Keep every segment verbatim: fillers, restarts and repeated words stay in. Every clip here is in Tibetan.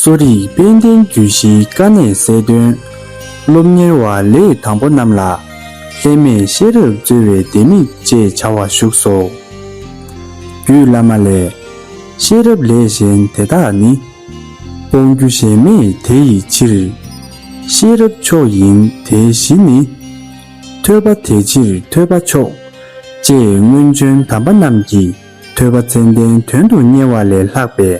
གསོ་རིག་དཔལ་ལྡན་རྒྱུད་བཞིའི་དཀའ་གནད་གསལ་སྟོན། སློབ་གཉེར་བ་ལས་དང་པོ་རྣམས་ལ། ལྷད་མེད་ཤེས་རབ་སྩོལ་བའི་ལྡེ་མིག་ཅེས་བྱ་བ་བཞུགས་སོ། རྒྱུད་བླ་མ་ལས། ཤེས་རབ་ལས་གཞན་དེ་དག་ནི། སྤོང་རྒྱུ་གཞན་མེད་དེ་ཡི་ཕྱིར། ཤེས་རབ་མཆོག་ཡིན་དེ་བཞི་ནི། ཐོས་པ་དེ་ཕྱིར་ཐོས་པ་མཆོག་ཅེས་སྔོན་བྱོན་དམ་པ་རྣམས་ཀྱིས་ཐོས་པ་མཚན་ལྡན་དོན་དུ་གཉེར་བ་ལས་ལྷག་པའི་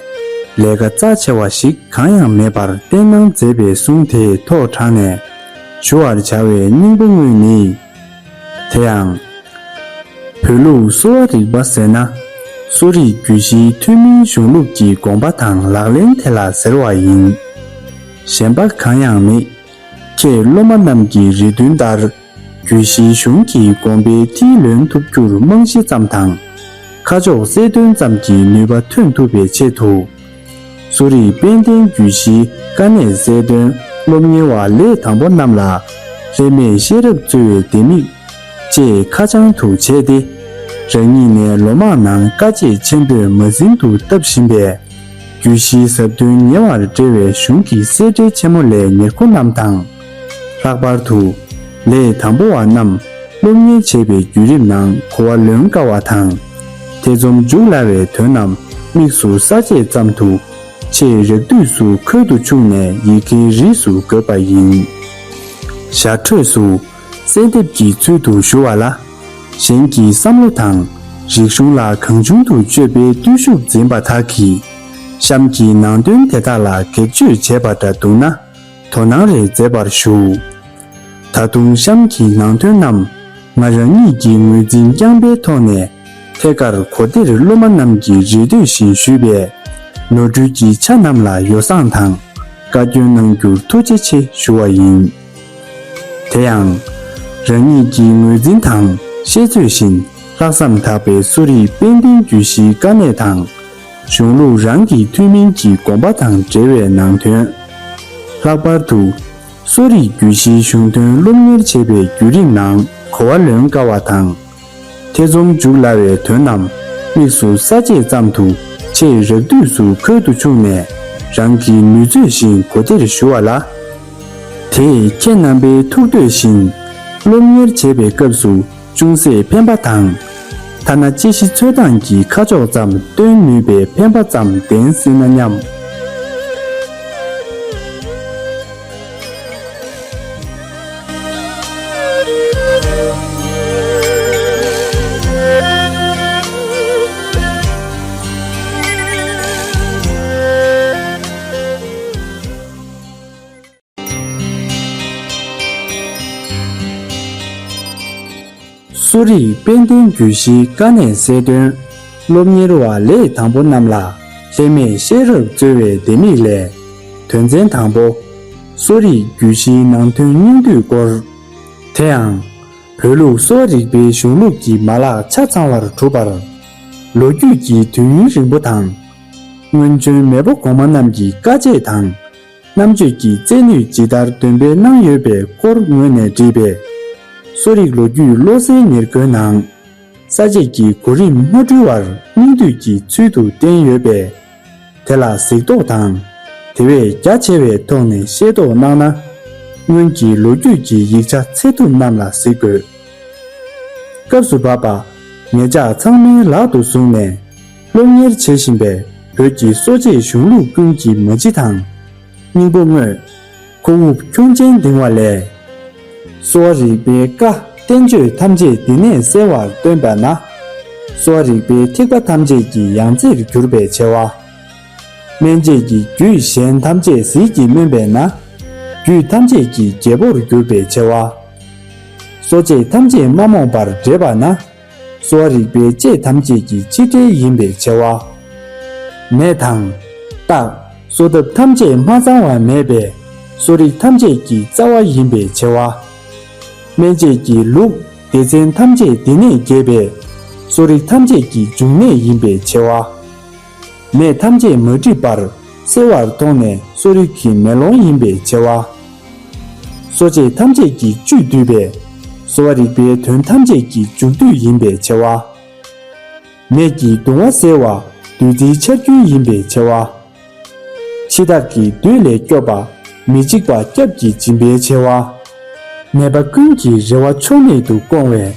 ལས་ཀ་རྩ་ཆེ་བ་ཞིག་གང་ཡང་མེད་པར་བསྟན་གནང་མཛད་པའི་གསུང་དེ་ཐོག་དྲངས་ནས་ཞུ་བར་བྱ་བའི་སྙིང་པོ་དངོས་ནི། དེ་ཡང་། བོད་ལུགས་གསོ་བ་རིག་པ་ཟེར་ན། གསོ་རིག་རྒྱུད་བཞིའི་ཐུན་མིན་གཞུང་ལུགས་ཀྱི་དགོངས་པ་དང་ལག་ལེན་དེ་ལ་ཟེར་བ་ཡིན། གཞན་པ་གང་ཡང་མེད། ཁྱེད་སློབ་མ་རྣམས་ཀྱི་རེ་འདུན་ལྟར། རྒྱུད་བཞིའི་གཞུང་གི་དགོངས་པའི་མཐིལ་ལོན་ཐུབ་རྒྱུར་རྨང་གཞི་ཙམ་དང་། ཁ་ཕྱོགས་གསལ་སྟོན་ཙམ་གྱི་ནུས་པ་ཐོན་ཐུབ་པའི་ཆེད་དུ། གསོ་རིག་དཔལ་ལྡན་རྒྱུད་བཞིའི་དཀའ་གནད་གསལ་སྟོན་སློབ་གཉེར་བ་ལས་དང་པོ་རྣམས་ལ། ལྷད་མེད་ཤེས་རབ་སྩོལ་བའི་ལྡེ་མིག་ཅེས་ཁ་བྱང་དུ་བྱས་ཏེ། རང་ཉིད་ནས་ལོ་མང་ནང་དཀའ་སྤྱད་ཆེན་པོས་མ་ཟིན་དུ་བཏབ་བཞིན་པའི། རྒྱུད་བཞིའི་ཟབ་དོན་ཉེ་བར་འབྲེལ་བའི་གཞུང་གི་གསེར་བྲིས་ཆེན་མོ་ལས་ཉེར་མཁོ་རྣམས་དང་། ལྷག་པར་དུ། ལས་དང་པོ་བ་རྣམས་སློབ་གཉེར་བྱེད་པའི་བརྒྱུད་རིམ་ནང་གོ་བ་ལོན་དཀའ་བ་དང་། ཐེ་ཚོམ་འཇུག་སླ་བའི་དོན་རྣམས་དམིགས་སུ་ས་བཅད་ཙམ་དུ། ཆེས་རགས་བསྡུས་སུ་ཁོལ་དུ་ཕྱུང་ནས་ཡི་གེའི་རིས་སུ་བགོས་པ་ཡིན། ཞར་འཕྲོས་སུ། གསལ་འདེབས་ཀྱི་ཚུལ་དུ་ཞུ་བ་ལ། གཞན་གྱི་བསམ་བློ་དང་། རིག་གཞུང་ལ་གང་བྱུང་དུ་དཔྱོད་པའི་བརྟུལ་ཞུགས་འཛིན་པ་དག་གིས། གཤམ་གྱི་ནང་དོན་དེ་དག་ལ་སྒེར་གཅོད་བྱས་པ་འདྲ་འདུག་ན། དོ་སྣང་རེ་མཛད་པར་ཞུ། ད་དུང་གཤམ་གྱི་ནང་དོན་རྣམས་ང་རང་ཉིད་ཀྱི་ངོས་འཛིན་རྐྱང་པའི་ཐོག་ནས་ཐད་ཀར་གོ་བདེར་སློབ་མ་རྣམས་ཀྱི་རེ་འདོད་བཞིན་ཞུས་པའི་ནོར་འཁྲུལ་གྱི་ཆ་རྣམས་ལ་ཡོ་བསྲང་དང་བཀའ་བཀྱོན་གནང་རྒྱུར་ཐུགས་རྗེ་ཆེ་ཞུ་བ་ཡིན། དེ་ཡང་། རང་ཉིད་ཀྱི་ངོས་འཛིན་དང་ཤེས་ཚོད་བཞིན་ལྷག་བསམ་དག་པའི་གསོ་རིག་དཔལ་ལྡན་རྒྱུད་བཞིའི་དཀའ་གནད་དང་། གཞུང་ལུགས་རང་གི་ཐུན་མིན་གྱི་དགོངས་པ་དང་འབྲེལ་བའི་ནང་དོན། ལྷག་པར་དུ། གསོ་རིག་རྒྱུད་བཞིའི་གཞུང་དོན་སློབ་གཉེར་བྱེད་པའི་བརྒྱུད་རིམ་ནང་གོ་བ་ལོན་དཀའ་བ་དང་། ཐེ་ཚོམ་འཇུག་སླ་བའི་དོན་རྣམས་དམིགས་སུ་ས་བཅད་ཙམ་དུ་ཆེས་རགས་བསྡུས་སུ་ཁོལ་དུ་ཕྱུང་ནས་རང་གི་ནུས་ཚོད་བཞིན་གོ་བདེར་ཞུ་བ་ལ། དེས་ཁྱེད་རྣམ་པའི་ཐུགས་འདོད་བཞིན་སློབ་གཉེར་བྱེད་པའི་སྐབས་སུ་ཅུང་ཟད་ཕན་པ་དང་། ཐ་ན་དཔྱད་གཞི་འཚོལ་སྟངས་ཀྱི་ཁ་ཕྱོགས་ཙམ་སྟོན་ནུས་པའི་ཕན་པ་ཙམ་ལྡན་སྲིད་ན་སྙམ། གསོ་རིག་དཔལ་ལྡན་རྒྱུད་བཞིའི་དཀའ་གནད་གསལ་སྟོན། སློབ་གཉེར་བ་ལས་དང་པོ་རྣམས་ལ་ལྷད་མེད་ཤེས་རབ་སྩོལ་བའི་ལྡེ་མིག་ལས། དོན་ཚན་དང་པོ། གསོ་རིག་རྒྱུད་བཞིའི་ནང་དོན་སྙིང་བསྡུས་སྐོར། དེ་ཡང་། བོད་ལུགས་གསོ་བ་རིག་པའི་གཞུང་ལུགས་ཀྱི་མ་ལག་ཆ་ཚང་བར་གྲུབ་པར། ལོ་རྒྱུས་ཀྱི་དུས་ཡུན་རིང་པོ་དང་། སྔོན་བྱོན་མེས་པོ་གོང་མ་རྣམས་ཀྱི་དཀའ་སྤྱད་དང་། རྣམ་དཔྱོད་ཀྱི་རྩལ་ནུས་ཇི་ལྟར་འདོན་སྤེལ་གནང་ཡོད་པའི་སྐོར་ངོས་ནས་བྲིས་པའི་གསོ་རིག་ལོ་རྒྱུས་བློ་གསལ་ཉེར་མཁོའི་ནང་། ས་བཅད་ཀྱི་གོ་རིམ་མ་འཁྲུལ་བར་སྙིང་བསྡུས་ཀྱི་ཚུལ་དུ་བསྟན་ཡོད་པས། དེ་ལ་གཟིགས་རྟོག་དང་། དེ་བས་རྒྱ་ཆེ་བའི་ཐོག་ནས་ཤེས་རྟོགས་གནང་ན། སྔོན་གྱི་ལོ་རྒྱུས་ཀྱི་ཡིག་ཆ་འཚོལ་ཐུབ་རྣམས་ལ་གཟིགས་དགོས། སྐབས་སུ་བབ་པ། ངེད་ཅག་ཚང་མའི་ལག་ཏུ་བཟུང་ནས། སློབ་གཉེར་བྱེད་བཞིན་པའི་བོད་ཀྱི་གསོ་དཔྱད་གཞུང་ལུགས་ཀུན་གྱི་མ་ཕྱི་དང་། སྙིང་པོ་དངོས། ཁོག་དབུབ་ཁྱུང་ཆེན་ལྡིང་བ་ལས། གསོ་བ་རིག་པའི་བཀའ་བསྟན་བཅོས་ཐམས་ཅད་འདི་ནས་གསལ་བར་སྟོན་པ་ན། གསོ་བ་རིག་པའི་ཐེག་པ་ཐམས་ཅད་ཀྱི་ཡང་རྩེར་གྱུར་པའི་ཆེ་བ། སྨན་དཔྱད་ཀྱི་རྒྱུད་གཞན་ཐམས་ཅད་ཟིལ་གྱིས་སྨོན་པས་ན། རྒྱུད་ཐམས་ཅད་ཀྱི་རྒྱལ་པོར་གྱུར་པའི་ཆེ་བ། གསོ་དཔྱད་ཐམས་ཅད་མ་རྨོངས་པར་འགྲེལ་པ་ན། གསོ་བ་རིག་པའི་དཔྱད་ཐམས་ཅད་ཀྱི་སྤྱི་བྲལ་ཡིན་པའི་ཆེ་བ། ནད་དང་། རྟགས། གསོ་ཐབས་ཐམས་ཅད་མ་ཚང་བ་མེད་པས། གསོ་རིག་ཐམས་ཅད་ཀྱི་རྩ་བ་ཡིན་པའི་ཆེ་བ། སྨན་དཔྱད་ཀྱི་ལུགས་སྡེ་ཚན་ཐམས་ཅད་འདི་ནས་གྱེས་པས། གསོ་རིག་ཐམས་ཅད་ཀྱི་འབྱུང་གནས་ཡིན་པའི་ཆེ་བ། ནད་ཐམས་ཅད་མ་འགྲིབ་པར་སེལ་བར་མཐོང་ནས་གསོ་རིག་གི་མེ་ལོང་ཡིན་པའི་ཆེ་བ། གསོ་དཔྱད་ཐམས་ཅད་ཀྱི་བཅུད་བསྡུས་པས། གསོ་བ་རིག་པའི་དོན་ཐམས་ཅད་ཀྱི་མཇུག་བསྡུས་ཡིན་པའི་ཆེ་བ། ནད་ཀྱི་གདུང་བ་སེལ་བ་བདུད་རྩིའི་ཆར་རྒྱུན་ཡིན་པའི་ཆེ་བ། འཆི་བདག་གི་བདུད་ལས་སྐྱོབ་པ། མི་འཇིགས་པ་སྐྱབས་ཀྱི་སྦྱིན་པའི་ཆེ་བ། ནད་པ་ཀུན་གྱི་རེ་བ་ཕྱོགས་མེད་དུ་སྐོང་བའི་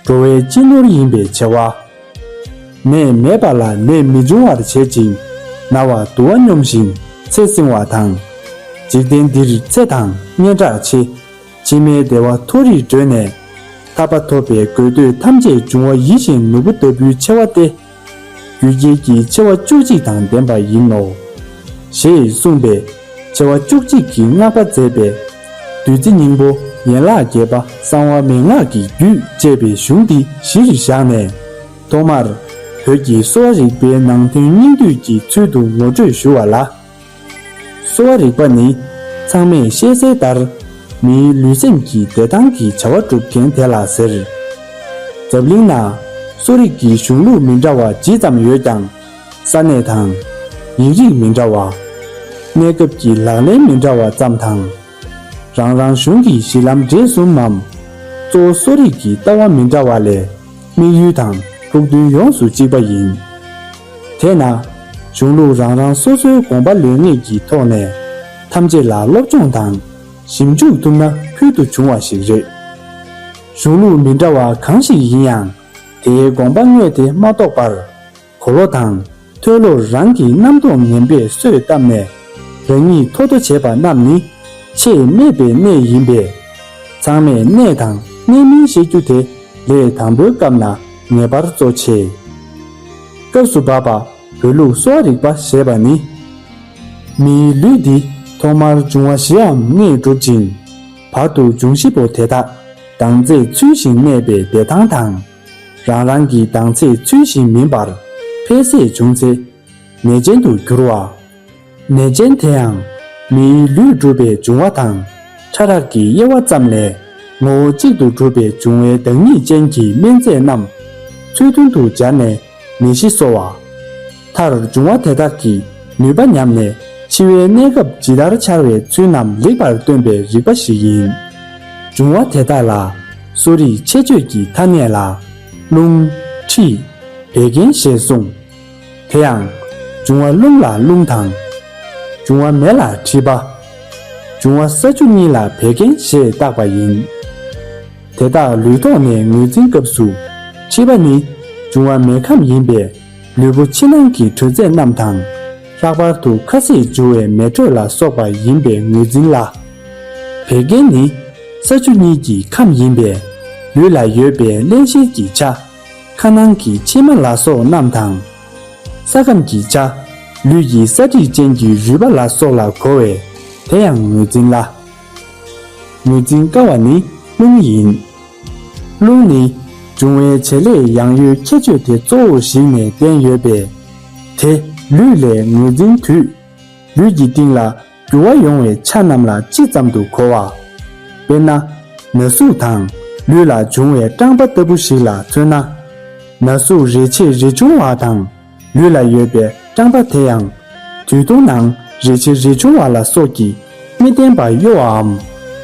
འགྲོ་བའི་སྤྱི་ནོར་ཡིན་པའི་ཆེ་བ། ནད་མེད་པ་ལ་ནད་མི་འབྱུང་བར་བྱེད་ཅིང་། ན་བ་དུ་བ་སྙོམས་ཤིང་ཚེ་བསྲིང་བ་དང་། འཇིག་རྟེན་འདིར་ཚེ་དང་སྙན་གྲགས་ཆེ། ཕྱི་མའི་བདེ་བ་མཐོ་རིས་བགྲོད་ནས། ཐར་པ་ཐོབ་པའི་དགོས་འདོད་ཐམས་ཅད་འབྱུང་བ་ཡིད་བཞིན་ནོར་བུ་ལྟ་བུའི་ཆེ་བ་སྟེ། རྒྱུད་རྒྱལ་གྱི་ཆེ་བ་བཅུ་གཅིག་དང་ལྡན་པ་ཡིན་ནོ། ཞེས་གསུངས་པས། ཆེ་བ་བཅུ་གཅིག་གི་བསྔགས་པ་མཛད་པའི་བདུད་རྩི་སྙིང་པོ་ཡན་ལག་བརྒྱད་པ་གསང་བ་མན་ངག་གི་རྒྱུད་ཅེས་པའི་གཞུང་འདི་གཞིར་བཞག་ནས། ཐོག་མར་བོད་ཀྱི་གསོ་བ་རིག་པའི་ནང་དོན་སྙིང་བསྡུས་ཀྱི་ཚུལ་དུ་ངོ་སྤྲོད་ཞུ་བ་ལ། གསོ་བ་རིག་པ་ནི་ཚང་མས་ཤེས་གསལ་ལྟར། མིའི་ལུས་སེམས་ཀྱི་བདེ་ཐང་གི་བྱ་བ་སྒྲུབ་མཁན་དེ་ལ་ཟེར། འཛམ་གླིང་ན་གསོ་རིག་གི་གཞུང་ལུགས་མི་འདྲ་བ་ཇི་ཙམ་ཡོད་ཀྱང་། ས་གནས་དང་། ཡིག་རིགས་མི་འདྲ་བ། གནས་སྐབས་ཀྱི་ལག་ལེན་མི་འདྲ་བ་ཙམ་དང་། རང་རང་གཞུང་གི་གཞི་ལམ་འདྲེས་གསུམ་མམ། གཙོ་བོ་གསོ་རིག་གི་ལྟ་བ་མི་འདྲ་བ་ལས། དམིགས་ཡུལ་དང་ཕུགས་འདུན་ཡོངས་སུ་གཅིག་པ་ཡིན། དེས་ན། གཞུང་ལུགས་རང་རང་སོ་སོའི་དགོངས་པ་ལོན་ངེས་ཀྱི་ཐོག་ནས། ཐམས་ཅད་ལ་སློབ་སྦྱོང་དང་། ཞིབ་འཇུག་ཐུབ་ན་ཕུལ་དུ་བྱུང་བ་ཞིག་རེད། གཞུང་ལུགས་མི་འདྲ་བ་གང་ཞིག་ཡིན་ཡང་། དེའི་དགོངས་པ་དངོས་དེ་མ་རྟོགས་པར། གོ་ལོ་དང་། མཐོལ་ལོར་རང་གི་རྣམ་རྟོག་ངན་པས་གསོས་བཏབ་ནས། རང་ཉིད་མཐོ་མཐོ་བྱེད་པ་རྣམས་ནི། ཆེས་སྨད་པའི་གནས་ཡིན་པས། ཚང་མས་གནས་དང་གནས་མིན་ཤེས་རྒྱུ་དེ། ལས་དང་པོའི་སྐབས་ན་ངེས་པར་གཙོ་ཆེ། སྐབས་སུ་བབ་པ་བོད་ལུགས་གསོ་བ་རིག་པ་ཞེས་པ་ནི། མིའི་ལུས་འདི་ཐོག་མར་འབྱུང་བ་བཞིའམ་ལྔས་གྲུབ་ཅིང་། བར་དུ་འབྱུང་བཞི་པོ་དེ་དག་ལྡང་ཚད་ཚུལ་བཞིན་གནས་པའི་བདེ་ཐང་དང་། རང་རང་གི་ལྡང་ཚད་ཚུལ་བཞིན་མིན་པར་འཕེལ་ཟད་བྱུང་ཚེ། ནད་ཅན་དུ་འགྱུར་བ། ནད་ཅན་དེ་ཡང་མིའི་ལུས་གྲུབ་པའི་འབྱུང་བ་དང་། ཕྲ་རགས་ཀྱི་དབྱེ་བ་ཙམ་ལས། ངོ་བོ་གཅིག་ཏུ་གྲུབ་པའི་འབྱུང་བའི་བདག་ཉིད་ཅན་གྱི་སྨན་རྫས་རྣམས་ཚུལ་མཐུན་དུ་སྦྱར་ནས་ནད་གཞི་གསོ་བ། མཐར་འབྱུང་བ་དེ་དག་གི་ནུས་པ་ཉམས་ནས་འཆི་བའི་གནས་སྐབས་ཇི་ལྟར་འཆར་བའི་ཚུལ་རྣམས་ལེགས་པར་སྟོན་པའི་རིག་པ་ཞིག་ཡིན། འབྱུང་བ་དེ་དག་ལ་གསོ་རིག་ཆེད་བརྗོད་ཀྱི་ཐ་སྙད་ལ། རླུང་། མཁྲིས། བད་ཀན་ཞེས་གསུངས། དེ་ཡང་། འབྱུང་བ་རླུང་ལ་རླུང་དང་། འབྱུང་བ་མེ་ལ་མཁྲིས་པ། འབྱུང་བ་ས་ཆུ་གཉིས་ལ་བད་ཀན་ཞེས་བཏགས་པ་ཡིན། དེ་དག་ལུས་ཐོག་ནས་ངོས་འཛིན་སྐབས་སུ། མཁྲིས་པ་ནི་འབྱུང་བ་མེ་ཁམས་ཡིན་པས། ལུས་པོ་ཕྱི་ནང་གི་དྲོད་ཚད་རྣམས་དང་། ལྷག་པར་དུ་ཁ་ཟས་འཇུ་བའི་མེ་དྲོད་ལ་སོགས་པ་ཡིན་པས་ངོས་འཛིན་ལ། བད་ཀན་ནི་ས་ཆུ་གཉིས་ཀྱི་ཁམས་ཡིན་པས། ལུས་ལ་ཡོད་པའི་རླན་གཤེར་གྱི་ཆ། ཁ་ནང་གི་མཆིལ་མ་ལ་སོགས་རྣམས་དང་། ས་ཁམས་ཀྱི་ཆ། ལུས་ཀྱི་ས་དྲི་ཅན་གྱི་རུས་པ་ལ་སོགས་ལ་གོ་བས་དེ་ཡང་ངོས་འཛིན་ལ། ངོས་འཛིན་དཀའ་བ་ནི་རླུང་ཡིན། རླུང་ནི་འབྱུང་བའི་བྱེད་ལས་ཡང་ཡུལ་ཁྱད་ཆོས་དེ་གཙོ་བོར་གཞིགས་ནས་བསྟན་ཡོད་པས། དེ་ལུས་ལས་ངོས་འཛིན་དུས། ལུས་ཀྱི་སྟེང་ལ་འགྱུར་བ་ཡོང་བའི་ཆ་རྣམས་ལ་སྤྱི་ཙམ་དུ་གོ་བ། དཔེར་ན། ན་ཟུག་དང་ལུས་ལ་འབྱུང་བའི་སྐྲངས་པ་ལྟ་བུ་ཞིག་ལ་མཚོན་ན། ན་ཟུག་རེ་ཆེ་རེ་ཆུང་བ་དང་ལུས་ལ་ཡོད་པའི་སྐྲངས་པ་དེ་ཡང་དུས་ཐུང་ནང་རེ་ཆེ་རེ་ཆུང་བ་ལ་སོགས་ཀྱི་མི་བརྟན་པ་གཡོ་བའམ་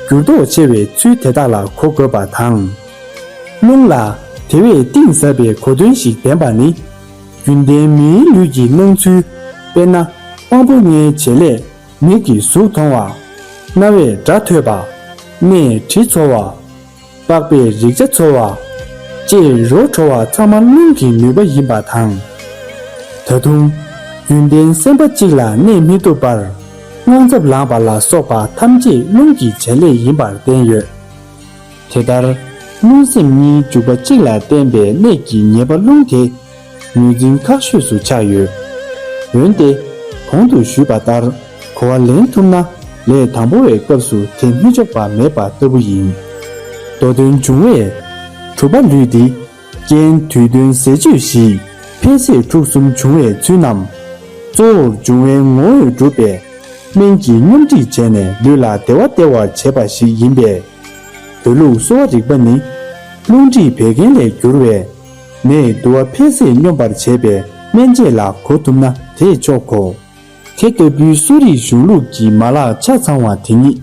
འགྱུར་ལྡོག་ཆེ་བའི་ཚུལ་དེ་དག་ལ་གོ་དགོས་པ་དང་། རླུང་ལ་དེ་བས་གཏིང་ཟབ་པའི་གོ་དོན་ཞིག་ལྡན་པ་ནི། རྒྱུན་ལྡན་མིའི་ལུས་ཀྱི་སྣང་ཚུལ། དཔེར་ན། དབང་པོ་ལྔའི་བྱེད་ལས། མིག་གིས་གཟུགས་མཐོང་བ། རྣ་བས་སྒྲ་ཐོས་པ། སྣས་དྲི་ཚོར་བ། པགས་པས་རེག་བྱ་ཚོར་བ། ལྕེས་རོ་བྲོ་བ་ཚང་མ་རླུང་གི་ནུས་པ་ཡིན་པ་དང་། ད་དུང་། རྒྱུན་ལྡན་སེམས་པ་གཅིག་ལ་གནས་མི་ཐུབ་པར། དངངས་འཚབ་ལངས་པ་ལ་སོགས་པ་ཐམས་ཅད་རླུང་གི་བྱེད་ལས་ཡིན་པར་བསྟན་ཡོད། དེ་ལྟར། རླུང་སེམས་གཉིས་འཇུག་པ་གཅིག་ལ་བརྟེན་པའི་གནས་ཀྱི་ཉེས་པ་རླུང་དེ། ངོས་འཛིན་ཁག་ཤོས་སུ་ཆགས་ཡོད། འོན་ཏེ། གོང་དུ་ཞུས་པ་ལྟར། གོ་བ་ལེན་ཐུབ་ན། ལས་དང་པོ་བའི་སྐབས་སུ་དེ་མི་ཆོག་པ་མེད་པ་ལྟ་བུ་ཡིན། མདོ་དོན་འབྱུང་བས། གྲུབ་པ་ལུས་འདི། རྐྱེན་དུས་གདོན་ཟས་སྤྱོད་བཞི། འཕེལ་ཟད་འཁྲུག་གསུམ་འབྱུང་བའི་ཚུལ་རྣམས། གཙོ་བོར་འབྱུང་བའི་ངོ་བོས་གྲུབ་པའི། སྨན་གྱིས་སྙོམས་སྒྲིག་བྱས་ནས་ལུས་ལ་བདེ་བ་སྟེར་བར་བྱེད་པ་ཞིག་ཡིན་པས། བོད་ལུགས་གསོ་བ་རིག་པ་ནི། རླུང་མཁྲིས་བད་ཀན་ལས་གྱུར་བའི། ནད་དུ་བ་འཕེལ་ཟད་སྙོམས་པར་བྱེད་པའི་སྨན་དཔྱད་ལ་གོ་ཐུབ་ན་དེས་ཆོག་གོ། དེ་ལྟ་བུའི་གསོ་རིག་གཞུང་ལུགས་ཀྱི་མ་ལག་ཆ་ཚང་བ་དེ་ཉིད།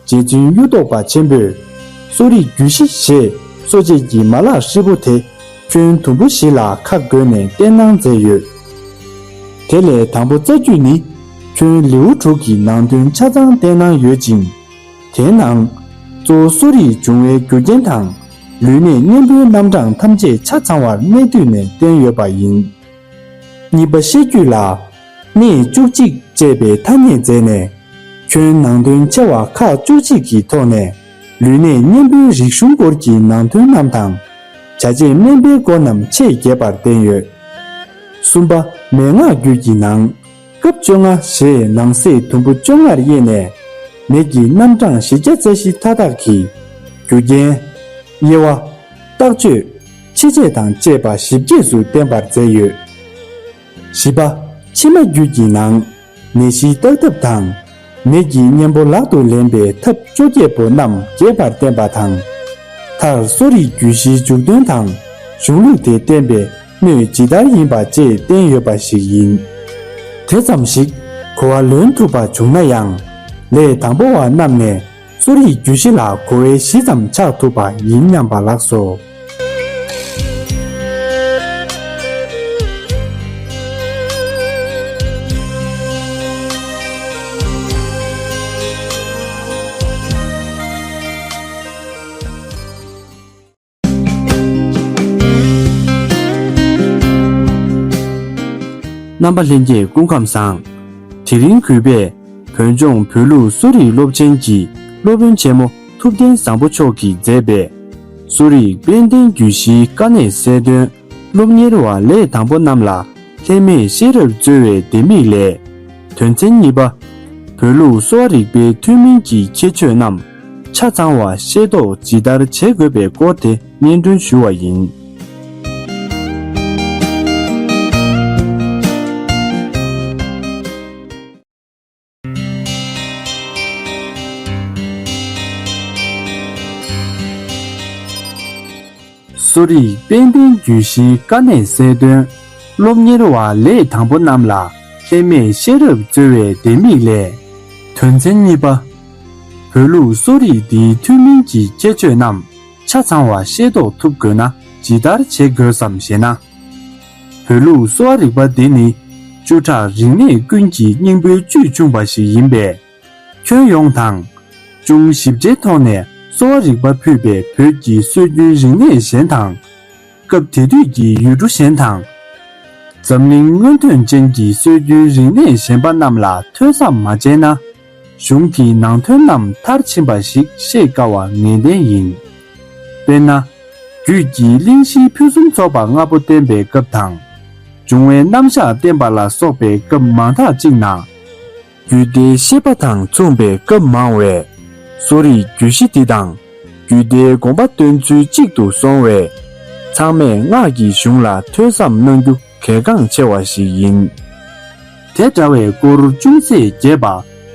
རྗེ་བཙུན་གཡུ་ཐོག་པ་ཆེན་པོས། གསོ་རིག་རྒྱུད་བཞི་ཞེས་གསོ་དཔྱད་ཀྱི་མ་ལག་ཧྲིལ་པོ་དེ། ཁྱོན་དུམ་བུ་བཞི་ལ་ཁ་བགོས་ནས་བསྟན་གནང་མཛད་ཡོད། དེ་ལས་དང་པོ་རྩ་རྒྱུད་ནི། ཁྱོན་ལེའུ་དྲུག་གི་ནང་དོན་ཆ་ཚང་བསྟན་གནང་ཡོད་ཅིང་། དེའི་ནང་གཙོ་བོ་གསོ་རིག་འབྱུང་བའི་རྒྱུ་རྐྱེན་དང་། ལུས་གནད་གཉེན་པོའི་རྣམ་གྲངས་ཐམས་ཅད་ཆ་ཚང་བར་གནད་བསྡུས་ནས་བསྟན་ཡོད་པ་ཡིན། གཉིས་པ་བཤད་རྒྱུད་ལ། གནད་བཅུ་གཅིག་ཅེས་པའི་ཐ་སྙད་མཛད་ནས། ཁྱོན་ནང་དོན་ཆེ་བ་ཁག་བཅུ་གཅིག་གི་ཐོག་ནས། ལུས་གནད་གཉེན་པོའི་རིག་གཞུང་སྐོར་གྱི་ནང་དོན་རྣམས་དང་། བྱ་བྱེད་སྨན་པའི་སྐོར་རྣམས་ཆེས་རྒྱས་པར་བསྟན་ཡོད། གསུམ་པ། མན་ངག་རྒྱུད་ཀྱི་ནང་། སྐབས་བཅོ་ལྔ་ཞེས་ནང་གསེས་དུམ་བུ་བཅོ་ལྔར་དབྱེ་ནས། ནད་ཀྱི་རྣམ་གྲངས་བཞི་བརྒྱ་རྩ་བཞི་མཐའ་དག་གི་རྒྱུ་རྐྱེན། དབྱེ་བ། བརྟག་དཔྱོད། ཕྱི་བྱས་དང་བཅས་པ་ཞིབ་རྒྱས་སུ་བསྟན་པར་མཛད་ཡོད། བཞི་པ། ཕྱི་མ་རྒྱུད་ཀྱི་ནང་། ནད་གཞི་བརྟག་ཐབས་དང་། ནད་ཀྱི་གཉེན་པོ་ལག་ཏུ་ལེན་པའི་ཐབས་བཅོ་བརྒྱད་པོ་རྣམས་རྒྱས་པར་བསྟན་པ་དང་། མཐར་གསོ་རིག་རྒྱུད་བཞིའི་འཇུག་དོན་དང་། གཞུང་ལུགས་དེ་བསྟན་པའི་སྣོད་ཇི་ལྟར་ཡིན་པ་བཅས་བསྟན་ཡོད་པ་ཞིག་ཡིན། དེ་ཙམ་ཞིག་གོ་བ་ལོན་ཐུབ་པ་བྱུང་ན་ཡང་། ལས་དང་པོ་བ་རྣམས་ནས། གསོ་རིག་རྒྱུད་བཞི་ལ་གོ་བའི་གཞི་ཙམ་ཆགས་ཐུབ་པ་ཡིན་སྙམ་པ་ལགས་སོ། རྣམ་པ་ལྷན་རྒྱས་སྐུ་ཁམས་བཟང། དེ་རིང་གུས་པས་བོད་ལྗོངས་བོད་ལུགས་གསོ་རིག་སློབ་ཆེན་གྱི་སློབ་དཔོན་ཆེན་མོ་ཐུབ་བསྟན་བཟང་པོ་མཆོག་གིས་མཛད་པའི་གསོ་རིག་དཔལ་ལྡན་རྒྱུད་བཞིའི་དཀའ་གནད་གསལ་སྟོན་སློབ་གཉེར་བ་ལས་དང་པོ་རྣམས་ལ་ལྷད་མེད་ཤེས་རབ་སྩོལ་བའི་ལྡེ་མིག་ལས། དོན་ཚན་གཉིས་པ། བོད་ལུགས་གསོ་བ་རིག་པའི་ཐུན་མིན་གྱི་ཁྱད་ཆོས་རྣམས་ཆ་ཚང་བ་ཤེས་རྟོགས་ཇི་ལྟར་བྱེད་དགོས་པའི་སྐོར་དེ་སྙན་སྒྲོན་ཞུ་བ་ཡིན། གསོ་རིག་དཔལ་ལྡན་རྒྱུད་བཞིའི་དཀའ་གནད་གསལ་སྟོན། སློབ་གཉེར་བ་ལས་དང་པོ་རྣམས་ལ་ལྷད་མེད་ཤེས་རབ་སྩོལ་བའི་ལྡེ་མིག་ལས། དོན་ཚན་གཉིས་པ། བོད་ལུགས་གསོ་རིག་འདིའི་ཐུན་མིན་གྱི་ཁྱད་ཆོས་རྣམས་ཆ་ཚང་བ་ཤེས་རྟོགས་ཐུབ་དགོས་ན་ཇི་ལྟར་བྱེད་དགོས་སམ་ཞེ་ན། བོད་ལུགས་གསོ་བ་རིག་པ་འདི་ནི་བཅུ་ཕྲག་རིག་གནས་ཀུན་གྱི་སྙིང་པོའི་བཅུད་ཆུང་བ་ཞིག་ཡིན་པས། ཁྱོན་ཡོངས་དང་། ཅུང་ཞིབ་ཆའི་ཐོག་ནས་གསོ་བ་རིག་པ་ཕུད་པའི་བོད་ཀྱི་སྲོལ་རྒྱུན་རིག་གནས་གཞན་དང་། སྐབས་དེ་དུས་ཀྱི་ཡུལ་གྲུ་གཞན་དང་། འཛམ་གླིང་སྔོན་ཐོན་ཅན་གྱི་སྲོལ་རྒྱུན་རིག་གནས་གཞན་པ་རྣམས་ལ་ཐོས་བསམ་མ་བྱས་ན། གཞུང་གི་ནང་དོན་རྣམས་མཐར་ཕྱིན་པ་ཞིག་ཤེས་དཀའ་བ་ངེས་གཏན་ཡིན། དཔེར་ན། རྒྱུད་ཀྱི་གླེང་གཞིའི་ཕུན་སུམ་ཚོགས་པ་ལྔ་པོ་བསྟན་པའི་སྐབས་དང་། འབྱུང་བའི་རྣམ་གཞག་བསྟན་པ་ལ་སོགས་པའི་སྐབས་མང་དག་ཅིག་ན། རྒྱུད་སྡེའི་བཤད་པ་དང་མཚུངས་པའི་སྐབས་མང་བས། གསོ་རིག་རྒྱུད་བཞི་འདི་དང་། རྒྱུད་སྡེའི་དགོངས་པ་སྟོན་ཚུལ་གཅིག་ཏུ་སོང་བས། ཚང་མས་སྔགས་ཀྱི་གཞུང་ལ་ཐོས་བསམ་གནང་རྒྱུ་གལ་འགངས་ཆེ་བ་ཞིག་ཡིན། དེ་འདྲ་བའི་སྐོར་ཅུང་ཟད་རྒྱས་པ་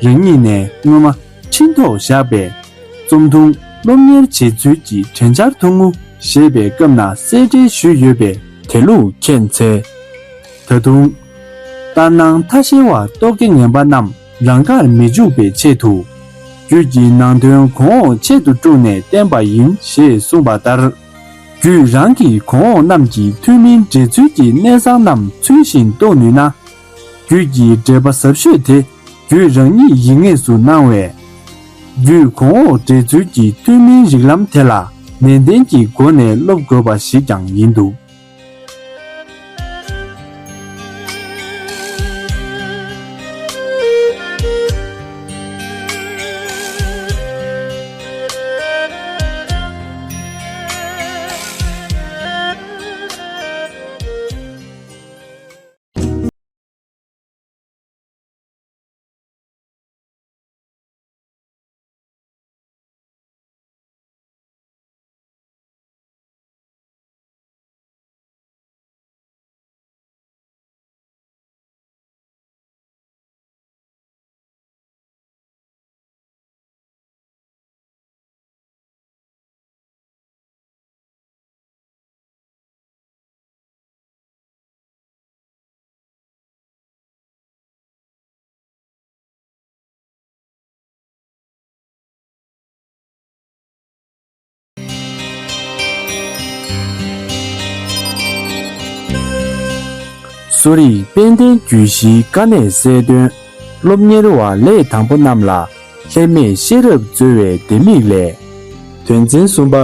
རང་ཉིད་ནས་སྔོན་མ་འཕྲིན་ཐོག་བཞག་པའི་རྩོམ་ཐུང་སློབ་གཉེར་བྱེད་ཚུལ་གྱི་དྲན་འཆར་ཐུང་ངུ་ཞེས་པའི་སྐབས་ན་གསལ་འགྲེལ་ཞུས་ཡོད་པས་དེ་ལུགས་མཁྱེན་འཚལ། ད་དུང་། ལྟར་སྣང་ཐ་ཤལ་བ་རྟོག་གེ་ངན་པ་རྣམས་རང་ཁར་མི་འཇུག་པའི་ཆེད་དུ། རྒྱུད་ཀྱི་ནང་དོན་གོང་འོག་ཆེད་དུ་བསྒྲུགས་ནས་བསྟན་པ་ཡིན་ཞེས་གསུངས་པ་ལྟར། རྒྱུད་རང་གི་གོང་འོག་རྣམས་ཀྱི་ཐུན་མིན་འགྲེལ་ཚུལ་གྱི་གནད་གསང་རྣམས་ཚུལ་བཞིན་རྟོགས་ནུས་ན། རྒྱུད་ཀྱི་འགྲེལ་པ་ཟབ་ཤོས་དེ་རྒྱུད་རང་ཉིད་ཡིན་ངེས་སུ་སྣང་བས། རྒྱུད་གོང་འོག་འགྲེལ་ཚུལ་གྱི་ཐུན་མིན་རིགས་ལམ་དེ་ལ་ནན་ཏན་གྱི་སྒོ་ནས་སློབ་དགོས་པ་ཞིག་ཀྱང་ཡིན་འདུག། གསོ་རིག་དཔལ་ལྡན་རྒྱུད་བཞིའི་དཀའ་གནད་གསལ་སྟོན། སློབ་གཉེར་བ་ལས་དང་པོ་རྣམས་ལ་ལྷད་མེད་ཤེས་རབ་སྩོལ་བའི་ལྡེ་མིག་ལས། དོན་ཚན་གསུམ་པ།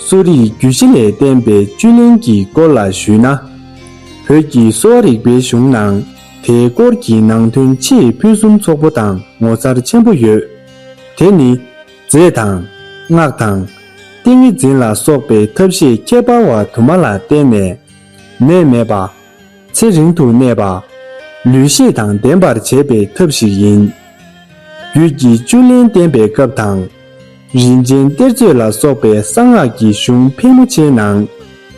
གསོ་རིག་རྒྱུད་བཞི་ལས་བསྟན་པའི་བཅུད་ལེན་གྱི་སྐོར་ལ་ཞུས་ན། བོད་ཀྱི་གསོ་བ་རིག་པའི་གཞུང་ནང་དེའི་སྐོར་གྱི་ནང་དོན་ཆེས་ཕུན་སུམ་ཚོགས་པོ་དང་ངོ་མཚར་ཆེན་པོ་ཡོད། དེ་ནི། རྫས་དང་། སྔགས་དང་། ཏིང་ངེ་འཛིན་ལ་སོགས་པའི་ཐབས་ཤེས་ཁྱད་པར་བ་དུ་མ་ལ་བརྟེན་ནས། ནད་མེད་པ། ཚེ་རིང་དུ་གནས་པ། ལུས་ཤེད་དང་ལྡན་པར་བྱེད་པའི་ཐབས་ཤིག་ཡིན། རྒྱུད་ཀྱི་བཅུད་ལེན་བསྟན་པའི་སྐབས་དང་། རིན་ཆེན་གཏེར་མཛོད་ལ་སོགས་པའི་གསང་སྔགས་ཀྱི་གཞུང་ཕལ་མོ་ཆེའི་ནང་།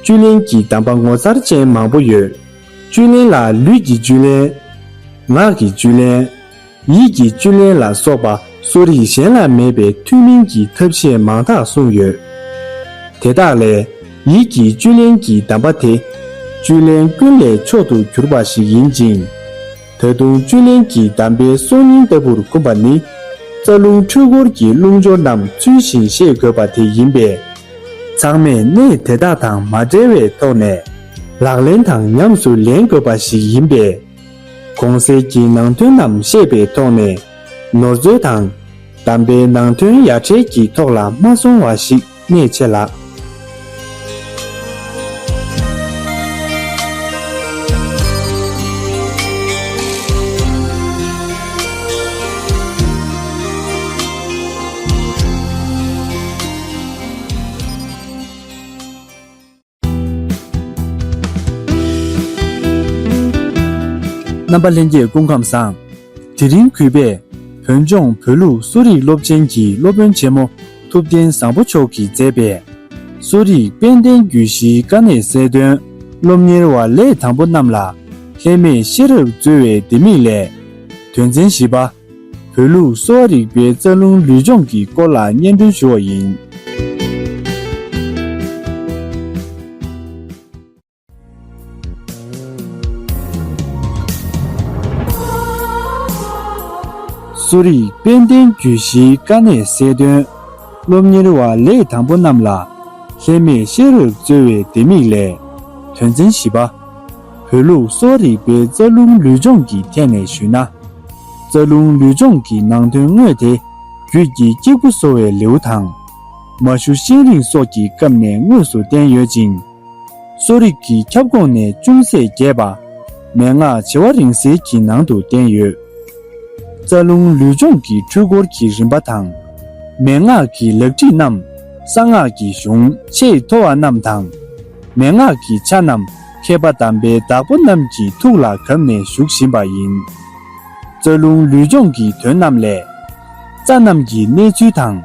བཅུད་ལེན་གྱི་གདམས་པ་ངོ་མཚར་ཅན་མང་པོ་ཡོད། བཅུད་ལེན་ལ་ལུས་ཀྱི་བཅུད་ལེན། ངག་གི་བཅུད་ལེན། ཡིད་ཀྱི་བཅུད་ལེན་ལ་སོགས་པ་གསོ་རིག་གཞན་ལ་མེད་པའི་ཐུན་མིན་གྱི་ཐབས་ཤེས་མང་དག་གསུངས་ཡོད། དེ་དག་ལས་ཡིད་ཀྱི་བཅུད་ལེན་གྱི་གདམས་པ་དེ། བཅུད་ལེན་ཀུན་ལས་མཆོག་ཏུ་གྱུར་པ་ཞིག་ཡིན་ཅིང་། ད་དུང་བཅུད་ལེན་གྱི་གདམས་པའི་སྲོག་སྙིང་ལྟ་བུར་འཁུམས་པ་ནི། རྩ་རླུང་འཁྲུལ་འཁོར་གྱི་རླུང་སྦྱོར་རྣམས་ཚུལ་བཞིན་ཤེས་དགོས་པ་དེ་ཡིན་པས། ཚང་མས་གནད་དེ་དག་དང་མ་བྲལ་བའི་ཐོག་ནས། ལག་ལེན་དང་ཉམས་སུ་ལེན་དགོས་པ་ཞིག་ཡིན་པས། གོང་གསལ་གྱི་ནང་དོན་རྣམས་ཤེས་པའི་ཐོག་ནས། ནོར་འཛོལ་དང་། གདམས་པའི་ནང་དོན་ཡ་བྲལ་གྱི་ཐོག་ལ་མ་སོང་བ་ཞིག་གནད་ཆེ་ལགས། རྣམ་པ་ལྷན་རྒྱས་སྐུ་ཁམས་བཟང་། དེ་རིང་གུས་པས་བོད་ལྗོངས་བོད་ལུགས་གསོ་རིག་སློབ་ཆེན་གྱི་སློབ་དཔོན་ཆེན་མོ་ཐུབ་བསྟན་བཟང་པོ་མཆོག་གིས་མཛད་པའི་གསོ་རིག་དཔལ་ལྡན་རྒྱུད་བཞིའི་དཀའ་གནད་གསལ་སྟོན། སློབ་གཉེར་བ་ལས་དང་པོ་རྣམས་ལ་ལྷད་མེད་ཤེས་རབ་སྩོལ་བའི་ལྡེ་མིག་ལས། དོན་ཚན་བཞི་པ། བོད་ལུགས་གསོ་བ་རིག་པའི་རྩ་རླུང་ལུས་སྦྱོང་གི་སྐོར་ལ་སྙན་སྒྲོན་ཞུ་བ་ཡིན། གསོ་རིག་དཔལ་ལྡན་རྒྱུད་བཞིའི་དཀའ་གནད་གསལ་སྟོན། སློབ་གཉེར་བ་ལས་དང་པོ་རྣམས་ལ་ལྷད་མེད་ཤེས་རབ་སྩོལ་བའི་ལྡེ་མིག་ལས། དོན་ཚན་བཞི་པ། བོད་ལུགས་གསོ་བ་རིག་པའི་རྩ་རླུང་ལུས་སྦྱོང་གི་ཐད་ནས་ཞུས་ན། རྩ་རླུང་ལུས་སྦྱོང་གི་ནང་དོན་དངོས་དེ། རྒྱུད་ཀྱི་སྐྱེས་བུ་གསོ་བའི་ལེའུ་དང་། མ་ཞུ་ཤིང་རིང་སོགས་ཀྱི་སྐབས་ནས་དངོས་སུ་བསྟན་ཡོད་ཅིང་། གསོ་རིག་གི་ཁྱབ་ཁོངས་ནས་ཅུང་ཟད་རྒྱས་པ། མན་ངག་བྱེ་བ་རིང་བསྲེལ་གྱི་ནང་དུ་བསྟན་ཡོད། རྩ་རླུང་ལུས་སྦྱོང་གི་འཕྲུལ་འཁོར་གྱི་རིམ་པ་དང་། མན་ངག་གི་ལག་ཁྲིད་རྣམས་གསང་སྔགས་ཀྱི་གཞུང་ཆེས་མཐོ་བ་རྣམས་དང་། མན་ངག་གི་ཆ་རྣམས་མཁས་པ་དམ་པའི་བདག་པོ་རྣམས་ཀྱི་ཐུགས་ལ་གབ་ནས་བཞུགས་བཞིན་པ་ཡིན། རྩ་རླུང་ལུས་སྦྱོང་གི་དོན་རྣམས་ལས། རྩ་རྣམས་ཀྱི་གནས་ཚུལ་དང་།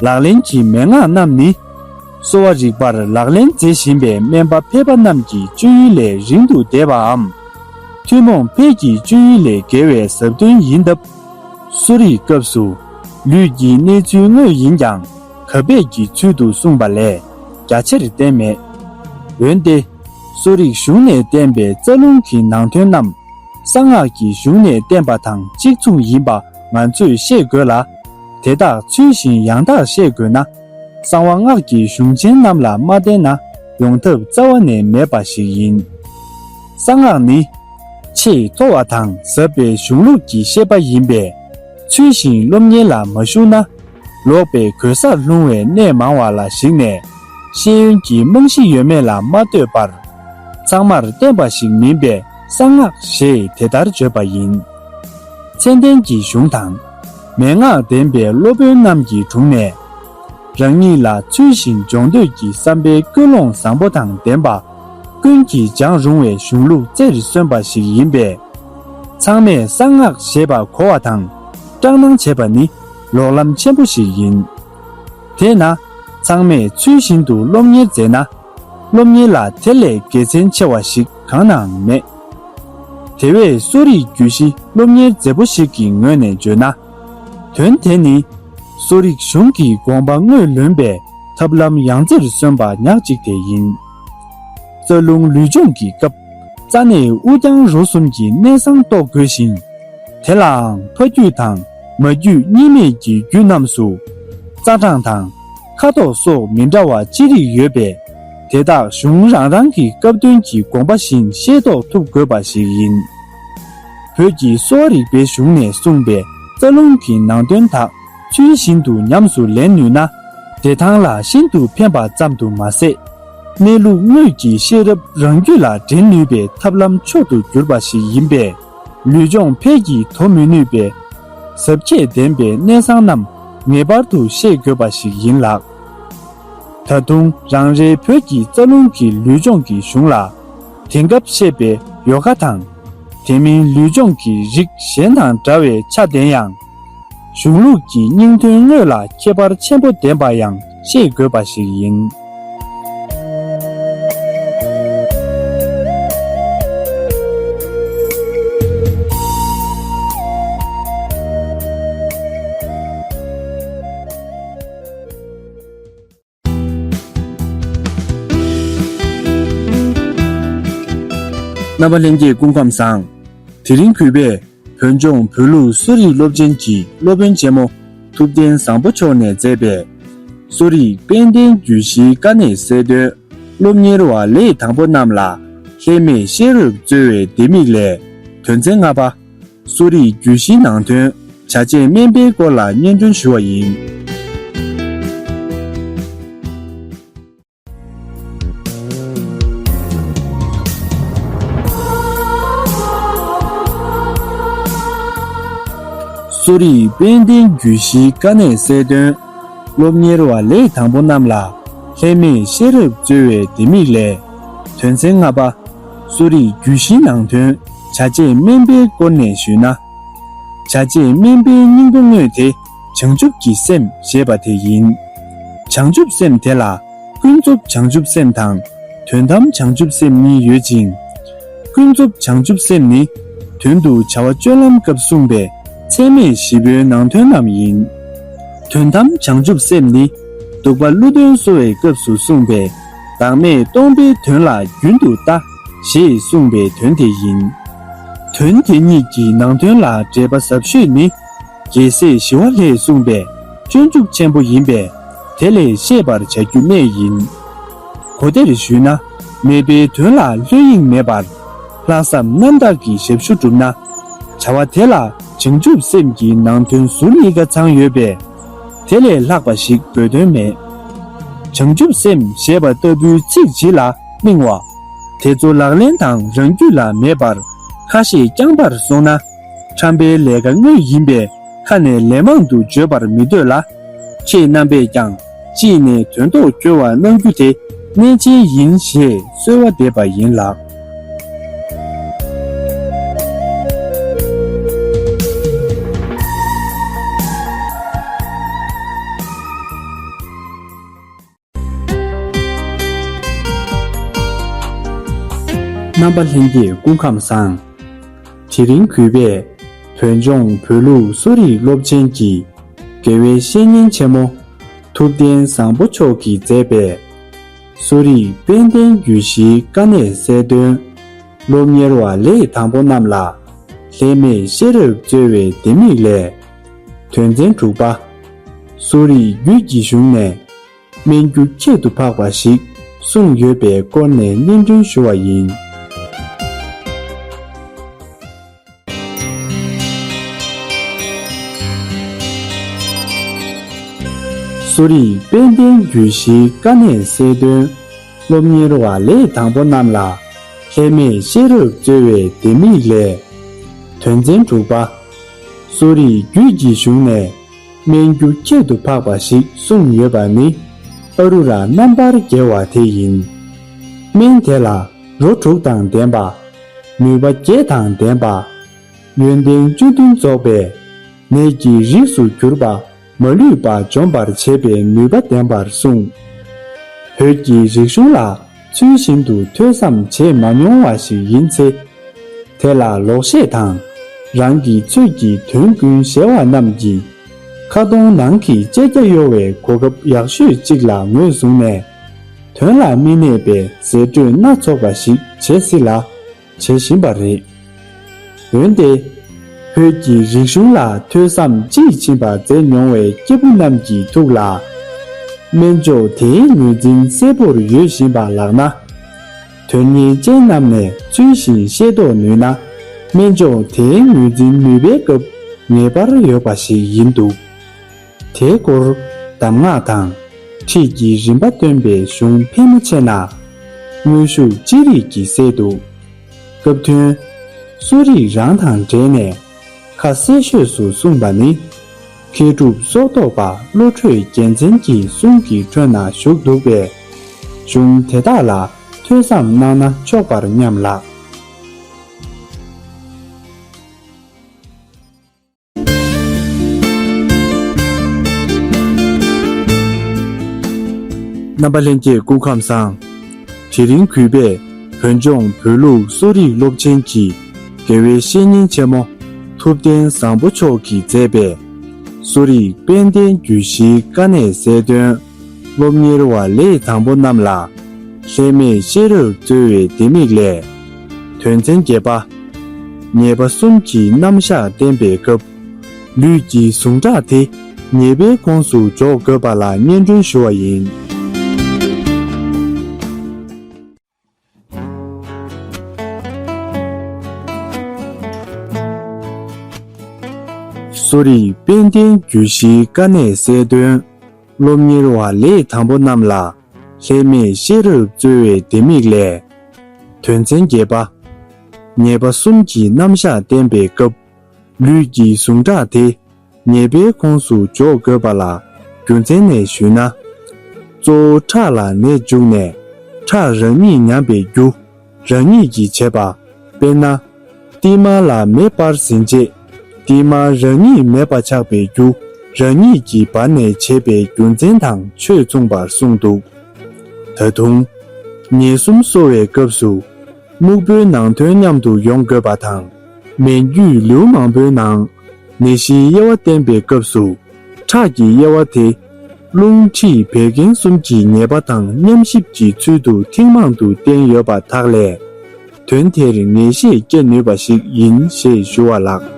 ལག་ལེན་གྱི་མན་ངག་རྣམས་ནི། གསོ་བ་རིག་པར་ལག་ལེན་མཛད་བཞིན་པའི་སྨན་པ་ཕལ་པ་རྣམས་ཀྱི་སྤྱོད་ཡུལ་ལས་རིང་དུ་འདས་པའམ། ཐུན་མོང་ཕལ་གྱི་སྤྱོད་ཡུལ་ལས་བརྒལ་བའི་ཟབ་དོན་ཡིན་སྟབས། གསོ་རིག་སྐབས་སུ་ལུས་ཀྱི་གནས་ཚུལ་དངོས་ཡིན་ཀྱང་གབ་སྦས་ཀྱི་ཚུལ་དུ་གསུངས་པ་ལས་རྒྱ་ཆེར་བསྟན་མེད། འོན་ཏེ། གསོ་རིག་གཞུང་ནས་བསྟན་པའི་རྩ་རླུང་གི་ནང་དོན་རྣམས། གསང་སྔགས་ཀྱི་གཞུང་ནས་བསྟན་པ་དང་གཅིག་མཚུངས་ཡིན་པ་ང་ཚོས་ཤེས་དགོས་ལ། དེ་དག་ཚུལ་བཞིན་ཡང་དག་ཤེས་དགོས་ན། གསང་བ་སྔགས་ཀྱི་གཞུང་ཆེན་རྣམས་ལ་མ་བརྟེན་ན་ཡོང་ཐབས་རྩ་བ་ནས་མེད་པ་ཞིག་ཡིན། གསང་སྔགས་ནི། ཆེས་མཐོ་བ་དང་ཟབ་པའི་གཞུང་ལུགས་ཀྱི་བཤད་པ་ཡིན་པས། ཚུལ་བཞིན་སློབ་གཉེར་ལ་མ་ཞུགས་ན། ལོག་པའི་གོལ་སར་ལྷུང་བའི་གནས་མང་བ་ལ་གཞིགས་ནས། ཤེས་ཡོན་གྱི་རྨང་གཞི་ཡོད་མེད་ལ་མ་ལྟོས་པར། ཚང་མར་བསྟན་པ་ཞིག་མིན་པས་གསང་སྔགས་ཞེས་དེ་ལྟར་བརྗོད་པ་ཡིན། མཚན་ལྡན་གྱི་གཞུང་དང་། མན་ངག་ལྡན་པའི་སློབ་དཔོན་རྣམས་ཀྱི་དྲུང་ནས། རང་ཉིད་ལ་ཚུལ་བཞིན་སྦྱོང་འདོད་ཀྱི་བསམ་པའི་ཀུན་སློང་བཟང་པོ་དང་ལྡན་པ། ཀུན་གྱིས་སྦྱང་རུང་བའི་གཞུང་ལུགས་རྩེར་སོན་པ་ཞིག་ཡིན་པས། ཚང་མས་གསང་སྔགས་ཞེས་པ་གོ་བ་དང་སྐྲག་སྣང་བྱེད་པ་ནི་ལོག་ལམ་ཆེན་པོ་ཞིག་ཡིན། དེས་ན་ཚང་མས་ཚུལ་བཞིན་དུ་སློབ་གཉེར་མཛད་ན། སློབ་གཉེར་ལ་དེ་ལས་དགེ་མཚན་ཆེ་བ་ཞིག་གང་ནའང་མེད། དེ་བས་གསོ་རིག་རྒྱུད་བཞི་སློབ་གཉེར་མཛད་པོ་ཞིག་གི་ངོས་ནས་བརྗོད་ན། དོན་དེ་ནི། གསོ་རིག་གཞུང་གི་དགོངས་པ་དངོས་ལོན་པའི་ཐབས་ལམ་ཡང་རྩེར་སོན་པ་ཉག་གཅིག་དེ་ཡིན། རྩ་རླུང་ལུས་སྦྱོང་གི་སྐབས་རྩ་ནས་དབུ་རྐྱང་རོ་གསུམ་གྱི་གནས་བཟང་རྟོགས་དགོས་ཤིང་། དེ་ལའང་ཕ་རྒྱུད་དང་མ་རྒྱུད་གཉིས་མེད་ཀྱི་རྒྱུད་རྣམས་སུ། རྩ་གྲངས་དང་ཁ་དོག་སོགས་མི་འདྲ་བ་ཅི་རིགས་ཡོད་པས། དེ་དག་གཞུང་རང་རང་གི་སྐབས་དོན་གྱི་དགོངས་པ་བཞིན་ཤེས་རྟོགས་ཐུབ་དགོས་པ་ཞིག་ཡིན། བོད་ཀྱི་གསོ་བ་རིག་པའི་གཞུང་ནས་གསུངས་པའི་རྩ་རླུང་གི་ནང་དོན་དག་ཚུལ་བཞིན་དུ་ཉམས་སུ་ལེན་ནུས་ན། བདེ་ཐང་ལ་ཤིན་ཏུ་ཕན་པ་ཙམ་དུ་མ་ཟད། གནས་ལུགས་དངོས་ཀྱི་ཤེས་རབ་རང་རྒྱུད་ལ་འདྲེན་ནུས་པའི་ཐབས་ལམ་མཆོག་ཏུ་གྱུར་པ་ཞིག་ཡིན་པས། ལུས་སྦྱོང་ཕལ་གྱིས་དོ་མི་ནུས་པའི་གཟབ་ཁྱད་ལྡན་པའི་གནས་བཟང་རྣམས་ངེས་པར་དུ་ཤེས་དགོས་པ་ཞིག་ཡིན་ལགས། ད་དུང་རང་རེའི་བོད་ཀྱི་རྩ་རླུང་གི་ལུས་སྦྱོང་གི་གཞུང་ལ། དེང་སྐབས་བཤད་པའི་ཡོ་ག་དང་། དེ་མིན་ལུས་སྦྱོང་གི་རིགས་གཞན་དང་འདྲ་བའི་ཆ་ལྡན་ཡང་། གཞུང་ལུགས་ཀྱི་སྙིང་དོན་དངོས་ལ་ཁྱད་པར་ཆེན་པོ་ལྡན་པ་ཡང་ཤེས་དགོས་པ་ཞིག་ཡིན། རྣམ་པ་ལྷན་རྒྱས་སྐུ་ཁམས་བཟང་། དེ་རིང་གུས་པས་བོད་ལྗོངས་བོད་ལུགས་གསོ་རིག་སློབ་ཆེན་གྱི་སློབ་དཔོན་ཆེན་མོ་ཐུབ་བསྟན་བཟང་པོ་མཆོག་ནས་མཛད་པའི་གསོ་རིག་དཔལ་ལྡན་རྒྱུད་བཞིའི་དཀའ་གནད་གསལ་སྟོན། སློབ་གཉེར་བ་ལས་དང་པོ་རྣམས་ལ་ལྷད་མེད་ཤེས་རབ་སྩོལ་བའི་ལྡེ་མིག་ལས། དོན་ཚན་ལྔ་པ། གསོ་རིག་རྒྱུད་བཞིའི་ནང་དོན་བྱ་བྱེད་སྨན་པའི་སྐོར་ལ་སྙན་སྒྲོན་ཞུ་བ་ཡིན། གསོ་རིག་དཔལ་ལྡན་རྒྱུད་བཞིའི་དཀའ་གནད་གསལ་སྟོན། སློབ་གཉེར་བ་ལས་དང་པོ་རྣམས་ལ་ལྷད་མེད་ཤེས་རབ་སྩོལ་བའི་ལྡེ་མིག་ལས། དོན་ཚན་ལྔ་པ། གསོ་རིག་རྒྱུད་བཞིའི་ནང་དོན་བྱ་བྱེད་སྨན་པའི་སྐོར་ནས་ཞུས་ན། བྱ་བྱེད་སྨན་པའི་སྙིང་པོ་དངོས་དེ་བྱང་ཆུབ་ཀྱི་སེམས་ཞེས་པ་དེ་ཡིན། བྱང་ཆུབ་སེམས་དེ་ལ་ཀུན་རྫོབ་བྱང་ཆུབ་སེམས་དང་དོན་དམ་བྱང་ཆུབ་སེམས་གཉིས་ཡོད་ཅིང་། ཀུན་རྫོབ་བྱང་ཆུབ་སེམས་ནི་དོན་དུ་བྱ་བ་སྤྱོད་ལམ་སྐབས་གསུངས་པའི་ཚད་མེད་བཞི་པོའི་ནང་དོན་རྣམས་ཡིན། དོན་དམ་བྱང་ཆུབ་སེམས་ནི་འདུག་པ་ཀླུ་གདོན་གསོ་བའི་སྐབས་སུ་གསུངས་པའི་བདག་མེད་སྟོང་པའི་དོན་ལ་རྒྱུན་དུ་ལྟ་ཞེས་གསུངས་པའི་དོན་དེ་ཡིན། དོན་དེ་ཉིད་ཀྱི་ནང་དོན་ལ་འགྲེལ་པ་ཟབ་ཤོས་ནི། རྒྱལ་སྲས་ཞི་བ་ལྷས་གསུངས་པའི་སྤྱོད་འཇུག་ཆེན་པོ་ཡིན་པས་དེ་ལས་ཤེས་པར་བྱ་རྒྱུ་གནད་ཡིན། གོ་བདེར་ཞུས་ན་མེད་པའི་དོན་ལ་ལྷོད་གཡེང་མེད་པར་ལྷག་བསམ་རྣམ་དག་གིས་ཞབས་ཞུ་བསྒྲུབས་ན། བྱ་བ་དེ་ལ་བྱང་ཆུབ་སེམས་ཀྱི་ནང་དོན་ཟུར་གཉིས་ཀ་ཚང་ཡོད་པས་དེ་ལས་ལྷག་པ་ཞིག་དགོས་དོན་མེད། བྱང་ཆུབ་སེམས་ཞེས་པ་ལྟ་བུའི་ཚིག་ཇི་ལ་སྨིན་བ། དེ་ཚོ་ལག་ལེན་དང་རང་རྒྱུད་ལ་མེད་པར་ཁ་ཞེ་རྐྱང་པར་སོང་ན། ཁྲམ་པའི་ལས་ཀ་དངོས་ཡིན་པས་ཁ་ནས་ལན་མང་དུ་བརྗོད་པར་མི་འདོད་ལ། ཁྱེད་རྣམ་པས་ཀྱང་ཅིས་ནས་དོན་ཐོག་འཁྱོལ་བ་གནང་རྒྱུ་དེ་གནད་ཆེན་ཡིན་ཞེས་གསོལ་བ་འདེབས་པ་ཡིན་ལགས། རྣམ་པ་ལྷན་རྒྱས་སྐུ་ཁམས་བཟང་། དེ་རིང་གུས་པས་བོད་ལྗོངས་བོད་ལུགས་གསོ་རིག་སློབ་ཆེན་གྱི་དགེ་བའི་བཤེས་གཉེན་ཆེན་མོ་ཐུབ་བསྟན་བཟང་པོ་མཆོག་གིས་མཛད་པའི་གསོ་རིག་དཔལ་ལྡན་རྒྱུད་བཞིའི་དཀའ་གནད་གསལ་སྟོན། སློབ་གཉེར་བ་ལས་དང་པོ་རྣམས་ལ་ལྷད་མེད་ཤེས་རབ་སྩོལ་བའི་ལྡེ་མིག་ལས། དོན་ཚན་དྲུག་པ། གསོ་རིག་རྒྱུད་ཀྱི་གཞུང་ནས། སྨན་རྒྱུ་ཁྱད་དུ་འཕགས་པ་ཞིག་གསུངས་ཡོད་པའི་སྐོར་ནས་སྙན་སྒྲོན་ཞུ་བ་ཡིན། གསོ་རིག་དཔལ་ལྡན་རྒྱུད་བཞིའི་དཀའ་གནད་གསལ་སྟོན། སློབ་གཉེར་བ་ལས་དང་པོ་རྣམས་ལ་ལྷད་མེད་ཤེས་རབ་སྩོལ་བའི་ལྡེ་མིག་ལས། དོན་ཚན་དྲུག་པ། གསོ་རིག་རྒྱུད་ཀྱི་གཞུང་ནས། སྨན་རྒྱུ་ཁྱད་དུ་འཕགས་པ་ཞིག་གསུངས་ཡོད་པ་ནི་ཨ་རུ་ར་རྣམ་པར་རྒྱལ་བ་དེ་ཡིན། སྨན་དེ་ལ་རོ་དྲུག་དང་ལྡན་པ། ནུས་པ་བརྒྱད་དང་ལྡན་པ། ཡོན་ཏན་བཅུ་བདུན་རྫོགས་པའི་ནད་ཀྱི་རིགས་སུ་གྱུར་པ་མ་ལུས་པ་འཇོམས་པར་བྱེད་པའི་ནུས་པ་ལྡན་པར་གསུངས། བོད་ཀྱི་རིག་གཞུང་ལ་ཚུལ་བཞིན་དུ་ཐོས་བསམ་བྱེད་མ་མྱོང་བ་ཞིག་ཡིན་ཚེ། དེ་ལ་ལོག་བཤད་དང་རང་གི་ཚོད་ཀྱིས་དོན་ཀུན་གཞལ་བ་རྣམས་ཀྱིས་ཁ་གདོང་ནང་གི་བཅད་རྒྱ་གཡོ་བའི་གོ་སྐབས་ཡག་ཤོས་གཅིག་ལ་ངོས་བཟུང་ནས། དོན་ལ་མི་གནས་པའི་ཟེར་སྤྲོས་སྣ་ཚོགས་པ་ཞིག་བྱེད་སྲིད་ལ། བྱེད་བཞིན་པ་རེད། འོན་ཏེ། བོད་ཀྱི་རིག་གཞུང་ལ་ཐོས་བསམ་དཔྱིས་ཕྱིན་པ་མཛད་མྱོང་བའི་སྐྱེས་བུ་རྣམས་ཀྱི་ཐུགས་ལ། སྨན་མཆོག་དེའི་ངོས་འཛིན་གསལ་པོར་ཡོད་བཞིན་པ་ལགས་ན། དོན་གཉེར་ཅན་རྣམས་ནས་ཚུལ་བཞིན་ཤེས་རྟོགས་ནུས་ན། སྨན་སྦྱོང་དེའི་ངོས་འཛིན་ནུས་པའི་སྐབས་ངེས་པར་ཡོད་པ་ཞིག་ཡིན་འདུག། དེའི་སྐོར་གདམས་ངག་དང་ཁྲིད་ཀྱི་རིམ་པ་སྟོན་པའི་གཞུང་ཕལ་མོ་ཆེ་ན། དངོས་ཤུགས་ཅི་རིགས་ཀྱིས་གསལ་འདུག། སྐབས་དོན། གསོ་རིག་རང་དང་འབྲེལ་ནས་ཁ་གསལ་ཤོས་སུ་གསུངས་པ་ནི། མཁས་གྲུབ་སྲོག་ཐོག་པ་བློ་གྲོས་རྒྱལ་མཚན་གྱི་གསུང་གི་ཁྲོད་ན་བཞུགས་འདུག་པས། གཞུང་དེ་དག་ལ་ཐོས་བསམ་གནང་ན་ཆོག་པར་སྙམ་ལགས། རྣམ་པ་ལྷན་རྒྱས་སྐུ་ཁམས་བཟང་། དེ་རིང་གུས་པས་བོད་ལྗོངས་བོད་ལུགས་གསོ་རིག་སློབ་ཆེན་གྱི་དགེ་བའི་བཤེས་གཉེན་ཆེན་མོ་ཐུབ་བསྟན་བཟང་པོ་མཆོག་གིས་མཛད་པའི་གསོ་རིག་དཔལ་ལྡན་རྒྱུད་བཞིའི་དཀའ་གནད་གསལ་སྟོན། སློབ་གཉེར་བ་ལས་དང་པོ་རྣམས་ལ་ལྷད་མེད་ཤེས་རབ་སྩོལ་བའི་ལྡེ་མིག་ལས། དོན་ཚན་བརྒྱད་པ། ཉེས་པ་གསུམ་གྱི་རྣམ་གཞག་བསྟན་པའི་སྐབས། ལུས་ཀྱི་ཟུངས་ཁྲག་དེ་ཉེས་པའི་ཁོངས་སུ་འཇོག་དགོས་པ་ལ་སྙན་སྒྲོན་ཞུ་བ་ཡིན། གསོ་རིག་དཔལ་ལྡན་རྒྱུད་བཞིའི་དཀའ་གནད་གསལ་སྟོན། སློབ་གཉེར་བ་ལས་དང་པོ་རྣམས་ལ་ལྷད་མེད་ཤེས་རབ་སྩོལ་བའི་ལྡེ་མིག་ལས། དོན་ཚན་བརྒྱད་པ། ཉེས་པ་གསུམ་གྱི་རྣམ་གཞག་བསྟན་པའི་སྐབས། ལུས་ཀྱི་ཟུངས་ཁྲག་དེ་ཉེས་པའི་ཁོངས་སུ་འཇོག་དགོས་པ་ལ་རྒྱུ་མཚན་ནས་ཞུས་ན། གཙོ་བོ་ཁྲག་ལ་ནད་འཇུག་ནས་ཁྲག་རང་ཉིད་ཉམས་པའི་རྒྱུ་རང་ཉིད་ཀྱིས་བྱེད་པ། དཔེར་ན། ཏིལ་མར་ལ་མེ་སྤར་ཟིན་རྗེས་ཏིལ་མར་རང་ཉིད་མེད་པ་ཆགས་པའི་རྒྱུ་རང་ཉིད་ཀྱིས་འབར་ནས་བྱེད་པའི་རྒྱུ་མཚན་དང་ཆོས་མཚུངས་པར་གསུངས་འདུག། ད་དུང་། ཉེས་གསུམ་གསོ་བའི་སྐབས་སུ། སྨུག་པོའི་ནང་དོན་མཉམ་དུ་ཡོང་དགོས་པ་དང་། མན་རྒྱུད་ལེའུ་མང་པོའི་ནང་ནད་གཞིའི་དབྱེ་བ་བསྟན་པའི་སྐབས་སུ། ཁྲག་གི་དབྱེ་བ་དེ། རླུང་མཁྲིས་བད་ཀན་གསུམ་གྱི་ཉེས་པ་དང་མཉམ་གཤིབ་ཀྱི་ཚུལ་དུ་ཐེངས་མང་དུ་བསྟན་ཡོད་པ་དག་ལས། དོན་དེར་ངེས་ཤེས་སྐྱེ་ནུས་པ་ཞིག་ཡིན་ཞེས་ཞུ་བ་ལགས།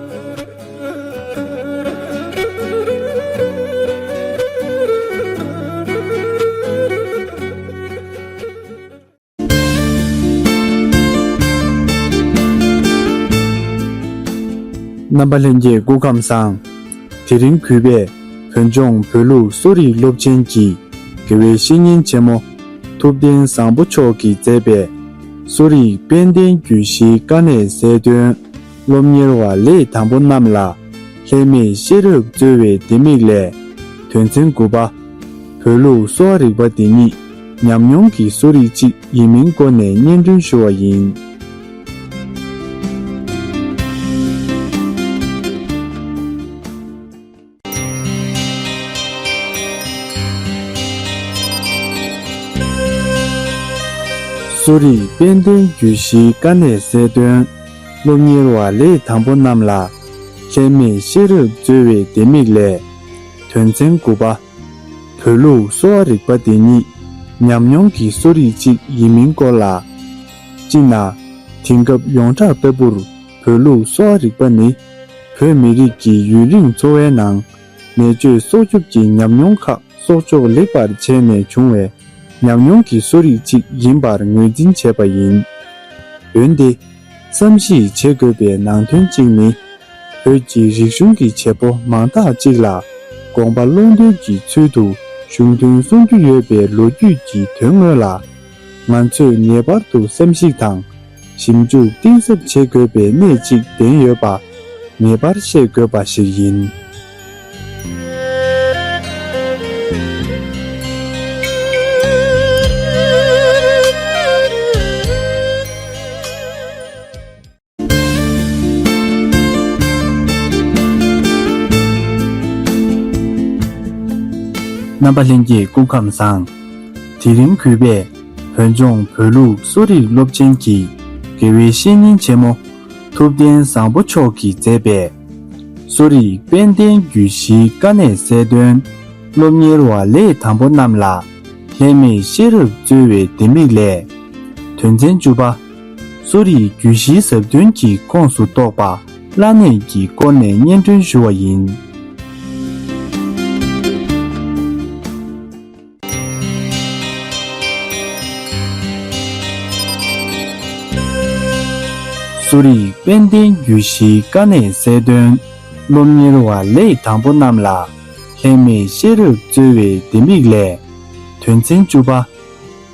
རྣམ་པ་ལྷན་རྒྱས་སྐུ་ཁམས་བཟང་། དེ་རིང་གུས་པས་བོད་ལྗོངས་བོད་ལུགས་གསོ་རིག་སློབ་ཆེན་གྱི་དགེ་བའི་བཤེས་གཉེན་ཆེན་མོ་ཐུབ་བསྟན་བཟང་པོ་མཆོག་གིས་མཛད་པའི་གསོ་རིག་དཔལ་ལྡན་རྒྱུད་བཞིའི་དཀའ་གནད་གསལ་སྟོན། སློབ་གཉེར་བ་ལས་དང་པོ་རྣམས་ལ་ལྷད་མེད་ཤེས་རབ་སྩོལ་བའི་ལྡེ་མིག་ལས། དོན་ཚན་དགུ་པ། བོད་ལུགས་གསོ་བ་རིག་པ་འདི་ཉིད་ཉམས་མྱོང་གི་གསོ་རིག་ཅིག་ཡིན་མིན་སྐོར་ནས་སྙན་སྒྲོན་ཞུ་བ་ཡིན། གསོ་རིག་དཔལ་ལྡན་རྒྱུད་བཞིའི་དཀའ་གནད་གསལ་སྟོན། སློབ་གཉེར་བ་ལས་དང་པོ་རྣམས་ལ་ལྷད་མེད་ཤེས་རབ་སྩོལ་བའི་ལྡེ་མིག་ལས། དོན་ཚན་དགུ་པ། བོད་ལུགས་གསོ་བ་རིག་པ་འདི་ཉིད་ཉམས་མྱོང་གི་གསོ་རིག་ཅིག་ཡིན་མིན་སྐོར་ལ། སྤྱིར་ན། དེང་སྐབས་ཡོངས་གྲགས་ལྟ་བུར་བོད་ལུགས་གསོ་བ་རིག་པ་ནི། བོད་མི་རིགས་ཀྱི་ཡུན་རིང་འཚོ་བའི་ནང་ནད་བཅོས་སྲོག་སྐྱོབ་ཀྱི་ཉམས་མྱོང་ཁག་གསོག་འཇོག་ལེགས་པར་བྱས་ནས་བྱུང་བའི་ཉམས་མྱོང་གི་གསོ་རིག་ཅིག་ཡིན་པར་ངོས་འཛིན་བྱས་པ་ཡིན། འོན་ཏེ། བསམ་གཞིག་བྱེད་དགོས་པའི་ནང་དོན་གཅིག་ནི། བོད་ཀྱི་རིག་གཞུང་གི་བྱེད་པོ་མང་དག་ཅིག་ལ་དགོངས་པ་བློ་འདོད་ཀྱི་ཚུལ་དུ་གཞུང་དོན་གསུང་རྒྱུ་ཡོད་པའི་ལོ་རྒྱུས་ཀྱི་དོན་དངོས་ལ། ང་ཚོས་ངེས་པར་དུ་བསམ་གཞིག་དང་ཞིབ་འཇུག་གཏིང་ཟབ་བྱེད་དགོས་པའི་གནད་ཅིག་ལྡན་ཡོད་པ་ངེས་པར་ཤེས་དགོས་པ་ཞིག་ཡིན། རྣམ་པ་ལྷན་རྒྱས་སྐུ་ཁམས་བཟང་། དེ་རིང་གུས་པས་བོད་ལྗོངས་བོད་ལུགས་གསོ་རིག་སློབ་ཆེན་གྱི་དགེ་བའི་བཤེས་གཉེན་ཆེན་མོ་ཐུབ་བསྟན་བཟང་པོ་མཆོག་གིས་མཛད་པའི་གསོ་རིག་དཔལ་ལྡན་རྒྱུད་བཞིའི་དཀའ་གནད་གསལ་སྟོན། སློབ་གཉེར་བ་ལས་དང་པོ་རྣམས་ལ་ལྷད་མེད་ཤེས་རབ་སྩོལ་བའི་ལྡེ་མིག་ལས། དོན་ཚན་བཅུ་པ། གསོ་རིག་རྒྱུད་བཞིའི་ཟབ་དོན་གྱི་ཁོངས་སུ་གཏོགས་པ་བླ་གནས་ཀྱི་སྐོར་ནས་སྙན་སྒྲོན་ཞུ་བ་ཡིན། གསོ་རིག་དཔལ་ལྡན་རྒྱུད་བཞིའི་དཀའ་གནད་གསལ་སྟོན། སློབ་གཉེར་བ་ལས་དང་པོ་རྣམས་ལ་ལྷད་མེད་ཤེས་རབ་སྩོལ་བའི་ལྡེ་མིག་ལས། དོན་ཚན་བཅུ་པ།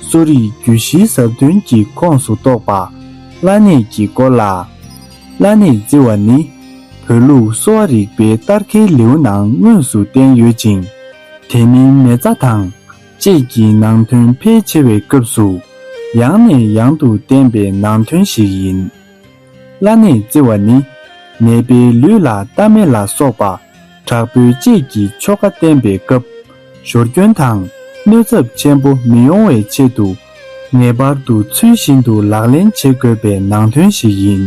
གསོ་རིག་རྒྱུད་བཞིའི་ཟབ་དོན་གྱི་ཁོངས་སུ་གཏོགས་པ། བླ་གནས་ཀྱི་སྐོར་ལ། བླ་གནས་བརྩི་བ་ནི། བོད་ལུགས་གསོ་བ་རིག་པའི་སྟར་ཁའི་ལེའུ་ནང་དངོས་སུ་བསྟན་ཡོད་ཅིང་། དེ་མིན་མེ་བཙའ་དང་། བཅས་ཀྱི་ནང་དོན་ཕལ་ཆེ་བའི་སྐབས་སུ། ཡང་ནས་ཡང་དུ་བསྟན་པའི་ནང་དོན་ཞིག་ཡིན། བླ་གནས་བརྩི་བ་ནི། ནད་པའི་ལུས་ལ་ལྟ་མེ་ལ་སོགས་པ། དྲག་པོའི་དཔྱད་ཀྱི་ཆོ་ག་བསྟན་པའི་སྐབས། ཞོར་སྐྱོན་དང་། གནོད་ཚབས་ཆེན་པོ་མི་ཡོང་བའི་ཆེད་དུ། ངེས་པར་དུ་ཚུལ་བཞིན་དུ་ལག་ལེན་བྱེད་དགོས་པའི་ནང་དོན་ཞིག་ཡིན།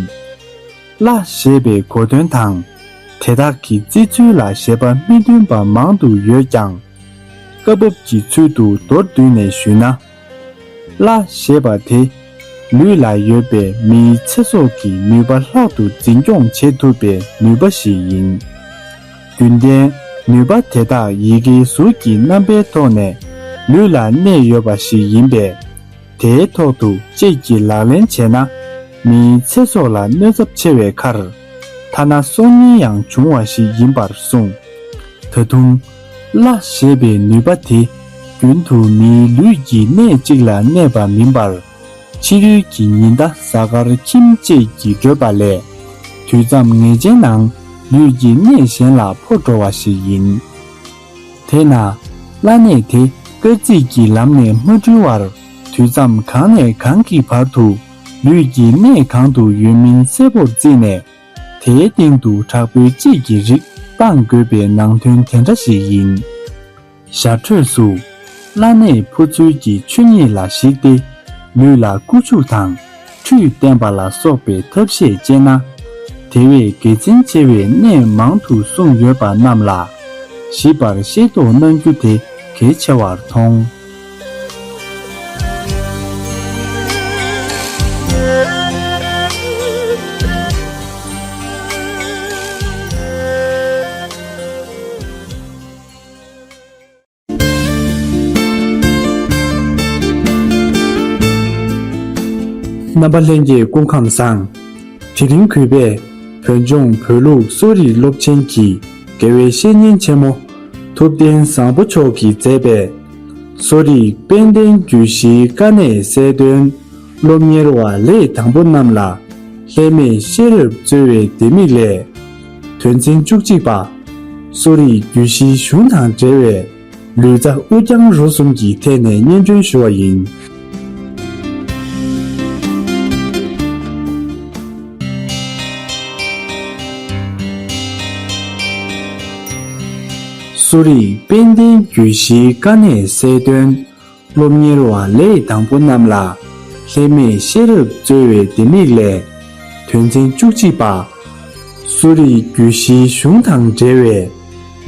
བླ་ཞེས་པའི་གོ་དོན་དང་། དེ་དག་གི་བརྩི་ཚུལ་ལ་བཞེད་པ་མི་མཐུན་པ་མང་དུ་ཡོད་ཀྱང་། སྐབས་བབ་ཀྱི་ཚུལ་དུ་མདོར་བསྡུས་ནས་ཞུས་ན། བླ་ཞེས་པ་དེ། ལུས་ལ་ཡོད་པའི་མིའི་ཚེ་སྲོག་གི་ནུས་པ་ལྷག་ཏུ་འཛིན་སྐྱོང་བྱེད་ཐུབ་པའི་ནུས་པ་ཞིག་ཡིན། རྒྱུན་ལྡན་ནུས་པ་དེ་དག་ཡི་གེའི་ཟུར་གྱི་རྣམ་པའི་ཐོག་ནས་ལུས་ལ་གནས་ཡོད་པ་ཞིག་ཡིན་པས། དེའི་ཐོག་ཏུ་དཔྱད་ཀྱིས་ལག་ལེན་བྱས་ན། མིའི་ཚེ་སྲོག་ལ་གནོད་ཚབས་ཆེ་བའི་ཁར། ཐ་ན་སྲོག་ཉེན་ཡང་འབྱུང་བ་ཞིག་ཡིན་པར་གསུངས། ད་དུང་། བླ་ཞེས་པའི་ནུས་པ་དེ། རྒྱུན་དུ་མིའི་ལུས་ཀྱི་གནས་གཅིག་ལ་གནས་པ་མིན་པར། ཕྱི་རོལ་གྱི་ཉི་ཟླ་གཟའ་སྐར་ཁྱིམ་བཅས་ཀྱིས་བགྲོད་པ་ལས། དུས་མཚམས་ངེས་ཅན་ནང་ལུས་ཀྱི་གནས་གཞན་ལ་འཕོ་འགྲོ་བ་ཞིག་ཡིན། དེས་ན། བླ་གནས་དེ་སྐར་རྩིས་ཀྱི་ལམ་ནས་མ་འཁྲུལ་བར། དུས་མཚམས་གང་ནས་གང་གི་བར་དུ་ལུས་ཀྱི་གནས་གང་དུ་ཡོད་མིན་གསལ་པོར་བརྩིས་ནས། དེའི་སྟེང་དུ་དྲག་པོའི་དཔྱད་ཀྱི་རིགས་སྤང་དགོས་པའི་ནང་དོན་དེ་འདྲ་ཞིག་ཡིན། ཞར་འཕྲོས་སུ། བླ་གནས་ཕོ་ཚུལ་གྱི་ཆོས་ཉིད་ལ་གཞིགས་ཏེ། ལུས་ལ་བསྐུ་བྱུག་དང་། ཁྲུས་བསྟེན་པ་ལ་སོགས་པའི་ཐབས་ཤེས་སྤྱད་ན། དེ་བས་དགེ་མཚན་ཆེ་བའི་གནས་མང་དུ་གསུངས་ཡོད་པ་རྣམས་ལ། ཞིབ་པར་ཤེས་རྟོགས་གནང་རྒྱུ་དེ་གལ་ཆེ་བར་མཐོང་། རྣམ་པ་ལྷན་རྒྱས་སྐུ་ཁམས་བཟང་། དེ་རིང་གུས་པས་བོད་ལྗོངས་བོད་ལུགས་གསོ་རིག་སློབ་ཆེན་གྱི་དགེ་བའི་བཤེས་གཉེན་ཆེན་མོ་ཐུབ་བསྟན་བཟང་པོ་མཆོག་གིས་མཛད་པའི་གསོ་རིག་དཔལ་ལྡན་རྒྱུད་བཞིའི་དཀའ་གནད་གསལ་སྟོན། སློབ་གཉེར་བ་ལས་དང་པོ་རྣམས་ལ་ལྷད་མེད་ཤེས་རབ་སྩོལ་བའི་ལྡེ་མིག་ལས། དོན་ཚན་བཅུ་གཅིག་པ། གསོ་རིག་རྒྱུད་བཞིའི་གཞུང་དང་འབྲེལ་བའི་ལུས་རྩལ་དབུ་རྐྱང་རོ་གསུམ་གྱི་ཐད་ནས་སྙན་སྒྲོན་ཞུ་བ་ཡིན། གསོ་རིག་དཔལ་ལྡན་རྒྱུད་བཞིའི་དཀའ་གནད་གསལ་སྟོན། སློབ་གཉེར་བ་ལས་དང་པོ་རྣམས་ལ་ལྷད་མེད་ཤེས་རབ་སྩོལ་བའི་ལྡེ་མིག་ལས། དོན་ཚན་བཅུ་གཅིག་པ། གསོ་རིག་རྒྱུད་བཞིའི་གཞུང་དང་འབྲེལ་བའི་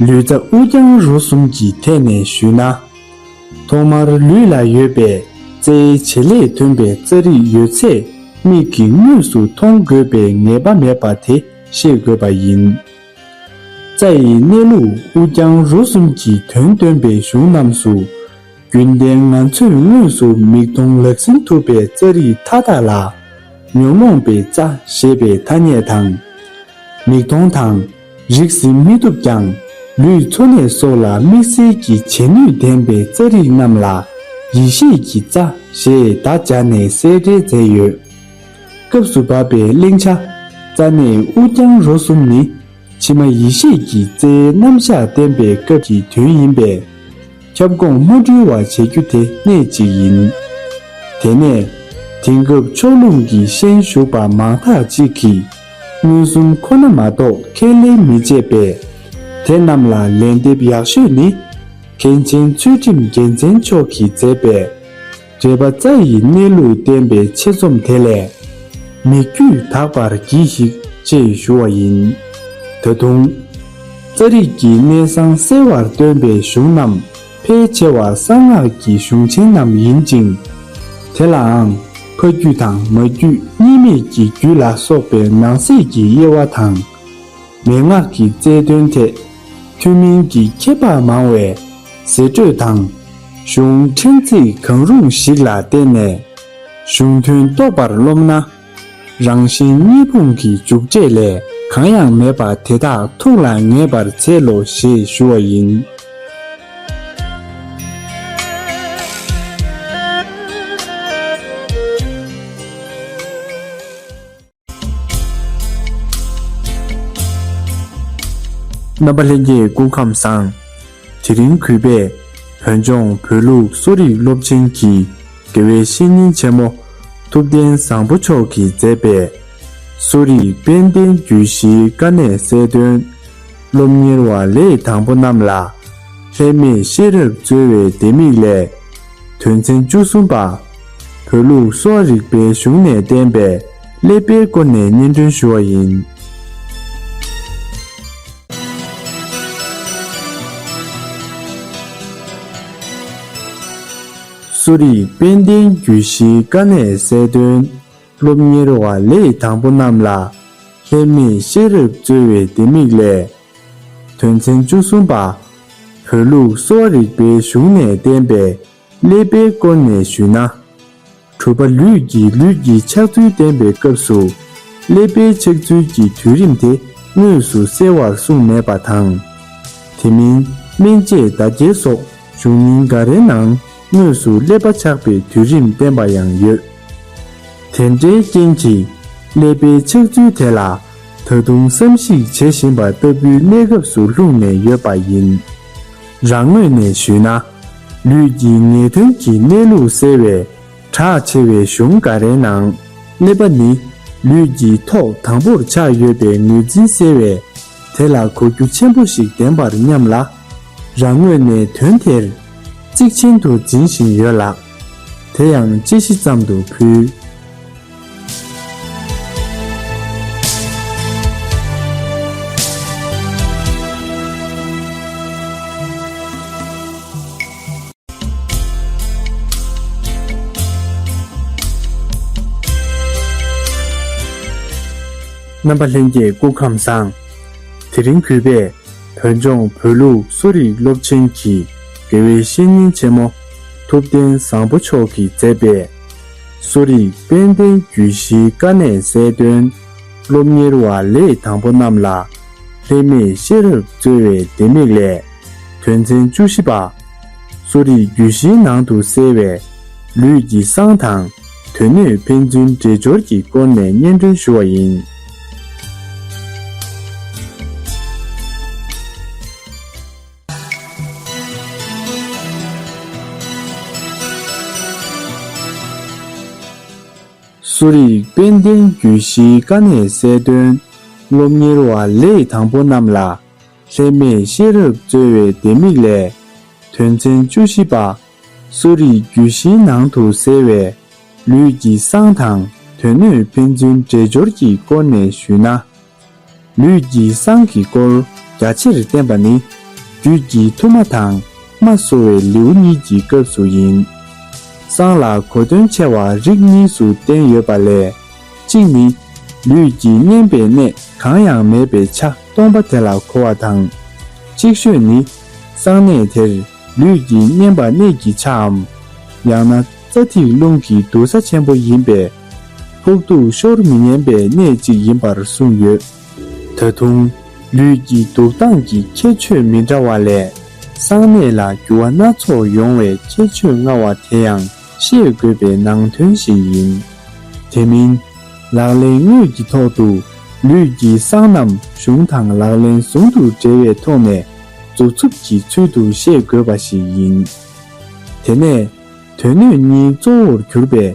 ལུས་རྩལ་དབུ་རྐྱང་རོ་གསུམ་གྱི་ཐད་ནས་ཞུས་ན། ཐོག་མར་ལུས་ལ་ཡོད་པའི་རྩའི་བྱེད་ལས་ཐོན་པའི་རྩ་རིགས་ཡོད་ཚད་མིག་གིས་དངོས་སུ་མཐོང་དགོས་པའི་ངེས་པ་མེད་པ་དེ་ཤེས་དགོས་པ་ཡིན། རྩ་ཡི་གནས་ལུགས་དབུ་རྐྱང་རོ་གསུམ་གྱི་དོན་སྟོན་པའི་གཞུང་རྣམས་སུ། རྒྱུན་ལྡན་ང་ཚོས་དངོས་སུ་མིག་མཐོང་ལག་ཟིན་ཐུབ་པའི་རྩ་རིགས་མཐའ་དག་ལ། ཉོན་མོངས་པའི་རྩ་ཞེས་པའི་ཐ་སྙད་དང་། མིག་མཐོང་དང་། རིག་ཟིན་མི་ཐུབ་ཀྱང་། ལུས་འཚོ་གནས་སོགས་ལ་དམིགས་བསལ་གྱི་བྱེད་ནུས་ལྡན་པའི་རྩ་རིགས་རྣམས་ལ། ཡེ་ཤེས་ཀྱི་རྩ་ཞེས་བརྡ་སྦྱར་ནས་གསལ་འགྲེལ་མཛད་ཡོད། སྐབས་སུ་བབས་པའི་གླེང་བྱ། རྩ་གནས་དབུ་རྐྱང་རོ་གསུམ་ནི། ཕྱི་མ་ཡེ་ཤེས་ཀྱི་རྩའི་རྣམ་གཞག་བསྟན་པའི་སྐབས་ཀྱི་དོན་ཡིན་པས། ཁྱབ་ཁོངས་མ་འཁྲུལ་བ་བྱེད་རྒྱུ་དེ་གནད་གཅིག་ཡིན། དེ་ནས། དེང་སྐབས་ཕྱོགས་ལྷུང་གི་ཤན་ཞུགས་པ་མང་དག་ཅིག་གིས། མངོན་སུམ་ཁོ་ན་མ་གཏོགས་ཁས་ལེན་མི་བྱེད་པས། དེ་རྣམས་ལ་ལན་འདེབས་ཡག་ཤོས་ནི། མཁན་ཆེན་ཚུལ་ཁྲིམས་རྒྱལ་མཚན་མཆོག་གིས་མཛད་པའི། འགྲེལ་པ་རྩ་ཡི་གནས་ལུགས་བསྟན་པའི་ཆེད་རྩོམ་དེ་ལས། མིག་དཀྱུས་དག་པར་གྱིས་ཤིག་ཅེས་ཞུ་བ་ཡིན། ད་དུང་། རྩ་རིགས་ཀྱི་གནས་སྟངས་གསལ་བར་སྟོན་པའི་གཞུང་རྣམས་ཕལ་ཆེ་བ་གསང་སྔགས་ཀྱི་གཞུང་ཆེན་རྣམས་ཡིན་ཅིང་། དེ་ལའང་ཕ་རྒྱུད་དང་མ་རྒྱུད་གཉིས་མེད་ཀྱི་རྒྱུད་ལ་སོགས་པའི་ནང་གསེས་ཀྱི་དབྱེ་བ་དང་། མན་ངག་གི་རྩལ་འདོན་ཐད། ཐུན་མིན་གྱི་ཁྱད་འཕགས་མང་བའི་ཟེར་སྒྲོས་དང་། གཞུང་ཕྲན་ཚེགས་གང་རུང་ཞིག་ལ་བརྟེན་ནས། གཞུང་དོན་རྟོགས་པར་རློམ་ན། རང་བཞིན་གཉིས་སྤུངས་ཀྱི་འཇུག་འབྲས་ལས་གང་ཡང་མེད་པ་དེ་དག་ཐུགས་ལ་ངེས་པར་འཚལ་ལོ་ཞེས་ཞུ་བ་ཡིན། རྣམ་པ་ལྷན་རྒྱས་སྐུ་ཁམས་བཟང་། དེ་རིང་གུས་པས་བོད་ལྗོངས་བོད་ལུགས་གསོ་རིག་སློབ་ཆེན་གྱི་དགེ་བའི་བཤེས་གཉེན་ཆེན་མོ་ཐུབ་བསྟན་བཟང་པོ་མཆོག་གིས་མཛད་པའི་གསོ་རིག་དཔལ་ལྡན་རྒྱུད་བཞིའི་དཀའ་གནད་གསལ་སྟོན། སློབ་གཉེར་བ་ལས་དང་པོ་རྣམས་ལ་ལྷད་མེད་ཤེས་རབ་སྩོལ་བའི་ལྡེ་མིག་ལས། དོན་ཚན་བཅུ་གསུམ་པ། བོད་ལུགས་གསོ་བ་རིག་པའི་གཞུང་ནས་བསྟན་པའི་ཀླད་པའི་སྐོར་ནས་སྙན་སྒྲོན་ཞུ་བ་ཡིན། གསོ་རིག་དཔལ་ལྡན་རྒྱུད་བཞིའི་དཀའ་གནད་གསལ་སྟོན། སློབ་གཉེར་བ་ལས་དང་པོ་རྣམས་ལ་ལྷད་མེད་ཤེས་རབ་སྩོལ་བའི་ལྡེ་མིག་ལས། དོན་ཚན་བཅུ་གསུམ་པ། བོད་ལུགས་གསོ་བ་རིག་པའི་གཞུང་ནས་བསྟན་པའི་ཀླད་པའི་སྐོར་ནས་ཞུས་ན། གྲུབ་པ་ལུས་ཀྱི་ལུས་ཀྱི་ཆགས་ཚུལ་བསྟན་པའི་སྐབས་སུ། ཀླད་པའི་ཆགས་ཚུལ་གྱི་དུས་རིམ་དེ་དངོས་སུ་གསལ་བར་གསུངས་མེད་པ་དང་། དེ་མིན་སྨན་དཔྱད་བརྡ་བརྒྱད་སོགས་གཞུང་རྙིང་འགའ་རེའི་ནང་དངོས་སུ་ཀླད་པ་ཆགས་པའི་དུས་རིམ་བསྟན་པ་ཡང་ཡོད། དེ་འདྲའི་རྐྱེན་གྱིས་ཀླད་པའི་ཆགས་ཚུལ་དེ་ལ་ད་དུང་བསམ་གཞིག་བྱེད་བཞིན་པ་ལྟ་བུའི་གནས་སྐབས་སུ་ལྷུང་ནས་ཡོད་པ་ཡིན། རང་ངོས་ནས་ཞུས་ན། ལུས་ཀྱི་ངེས་དོན་གྱི་གནས་ལུགས་གསལ་བའི་གྲགས་ཆེ་བའི་གཞུང་འགའ་རེའི་ནང་། ཀླད་པ་ནི་ལུས་ཀྱི་ཐོག་དང་པོར་ཆགས་ཡོད་པའི་ངོས་འཛིན་གསལ་བས། དེ་ལ་གོ་རྒྱུ་ཆེན་པོ་ཞིག་ལྡན་པར་སྙམ་ལ། རང་ངོས་ནས་དོན་དེར་གཙིགས་ཆེན་དུ་འཛིན་བཞིན་ཡོད་ལགས། དེ་ཡང་དཔྱད་གཞི་ཙམ་དུ་ཕུལ། རྣམ་པ་ལྷན་རྒྱས་སྐུ་ཁམས་བཟང་། དེ་རིང་གུས་པས་བོད་ལྗོངས་བོད་ལུགས་གསོ་རིག་སློབ་ཆེན་གྱི་དགེ་བའི་བཤེས་གཉེན་ཆེན་མོ་ཐུབ་བསྟན་བཟང་པོ་མཆོག་གིས་མཛད་པའི་གསོ་རིག་དཔལ་ལྡན་རྒྱུད་བཞིའི་དཀའ་གནད་གསལ་སྟོན། སློབ་གཉེར་བ་ལས་དང་པོ་རྣམས་ལ་ལྷད་མེད་ཤེས་རབ་སྩོལ་བའི་ལྡེ་མིག་ལས། དོན་ཚན་བཅུ་བཞི་པ། གསོ་རིག་རྒྱུད་བཞིའི་ནང་དུ་གསལ་བའི་ལུས་ཀྱི་བསང་དང་དོན་སྣོད་ཕན་ཚུན་འདྲེས་སྦྱོར་གྱི་སྐོར་ནས་སྙན་སྒྲོན་ཞུ་བ་ཡིན། གསོ་རིག་དཔལ་ལྡན་རྒྱུད་བཞིའི་དཀའ་གནད་གསལ་སྟོན། སློབ་གཉེར་བ་ལས་དང་པོ་རྣམས་ལ་ལྷད་མེད་ཤེས་རབ་སྩོལ་བའི་ལྡེ་མིག་ལས། དོན་ཚན་བཅུ་བཞི་པ། གསོ་རིག་རྒྱུད་བཞིའི་ནང་དུ་གསལ་བའི་ལུས་ཀྱི་བསང་དང་དོན་སྣོད་ཕན་ཚུན་འདྲེས་སྦྱོར་གྱི་སྐོར་ནས་ཞུས་ན། ལུས་ཀྱི་བསང་གི་སྐོར་རྒྱ་ཆེར་བསྟན་པ་ནི་རྒྱུད་ཀྱི་ཐུར་མ་དང་རྨ་གསོ་བའི་ལེའུ་གཉིས་ཀྱི་སྐབས་སུ་ཡིན། བསང་ལ་གོ་དོན་ཆེ་བ་རིགས་གཉིས་སུ་བསྟན་ཡོད་པ་ལས། གཅིག་ནི་ལུས་ཀྱི་བསྙེན་པའི་གནས་གང་ཡང་མེད་པའི་ཆ་སྟོང་པ་དེ་ལ་གོ་བ་དང་། ཅིག་ཤོས་ནི་བསང་གནས་དེར་ལུས་ཀྱི་བསྙེན་པ་གནས་ཀྱི་ཆའམ། ཡང་ན་རྩ་ཐིག་རླུང་གི་དུག་ས་ཆེན་པོ་ཡིན་པས། ཕོག་ཐུག་ཤོར་མི་ཉན་པའི་གནས་གཅིག་ཡིན་པར་གསུངས་ཡོད། ད་དུང་ལུས་ཀྱི་འདུག་སྟངས་ཀྱི་ཁྱད་ཆོས་མི་འདྲ་བ་ལས། བསང་གནས་ལ་འགྱུར་བ་སྣ་ཚོགས་ཡོང་བའི་ཁྱད་ཆོས་མངའ་བ་དེ་ཡང་ཤེས་དགོས་པའི་ནང་དོན་ཞིག་ཡིན། དེ་མིན། ལག་ལེན་དངོས་ཀྱི་ཐོག་ཏུ་ལུས་ཀྱི་བསང་རྣམས་གཞུང་དང་ལག་ལེན་ཟུང་དུ་འབྲེལ་བའི་ཐོག་ནས་འཛུགས་ཚུགས་ཀྱི་ཚུལ་དུ་ཤེས་དགོས་པ་ཞིག་ཡིན། དེ་ནས་དོན་སྣོད་གཉིས་གཙོ་བོར་གྱུར་པའི་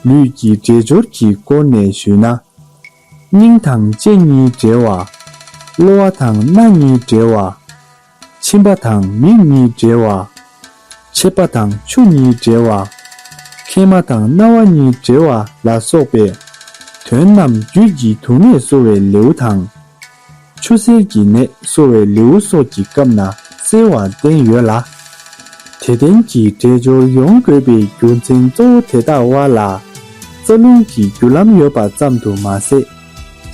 ལུས་ཀྱི་འདྲེས་སྦྱོར་གྱི་སྐོར་ནས་ཞུས་ན། སྙིང་དང་ལྕེ་གཉིས་འབྲེལ་བ། གློ་བ་དང་སྣ་གཉིས་འབྲེལ་བ། མཆིན་པ་དང་མིག་གཉིས་འབྲེལ་བ། མཆེད་པ་དང་མཆུ་གཉིས་འབྲེལ་བ། མཁལ་མ་དང་རྣ་བ་གཉིས་འབྲེལ་བ་ལ་སོགས་པའི་དོན་རྣམས་རྒྱུད་ཀྱི་དུག་ནད་གསོ་བའི་ལེའུ་དང་། ཆུ་སེར་གྱི་ནད་གསོ་བའི་ལེའུ་སོགས་ཀྱི་སྐབས་ན་གསལ་བར་བསྟན་ཡོད་ལ། དེ་ལྡན་གྱི་འདྲེས་སྦྱོར་ཡོང་དགོས་པའི་རྒྱུ་མཚན་གཙོ་བོ་དེ་དག་དབར་ལ། རྩ་རླུང་གི་རྒྱུ་ལམ་ཡོད་པ་ཙམ་དུ་མ་ཟད།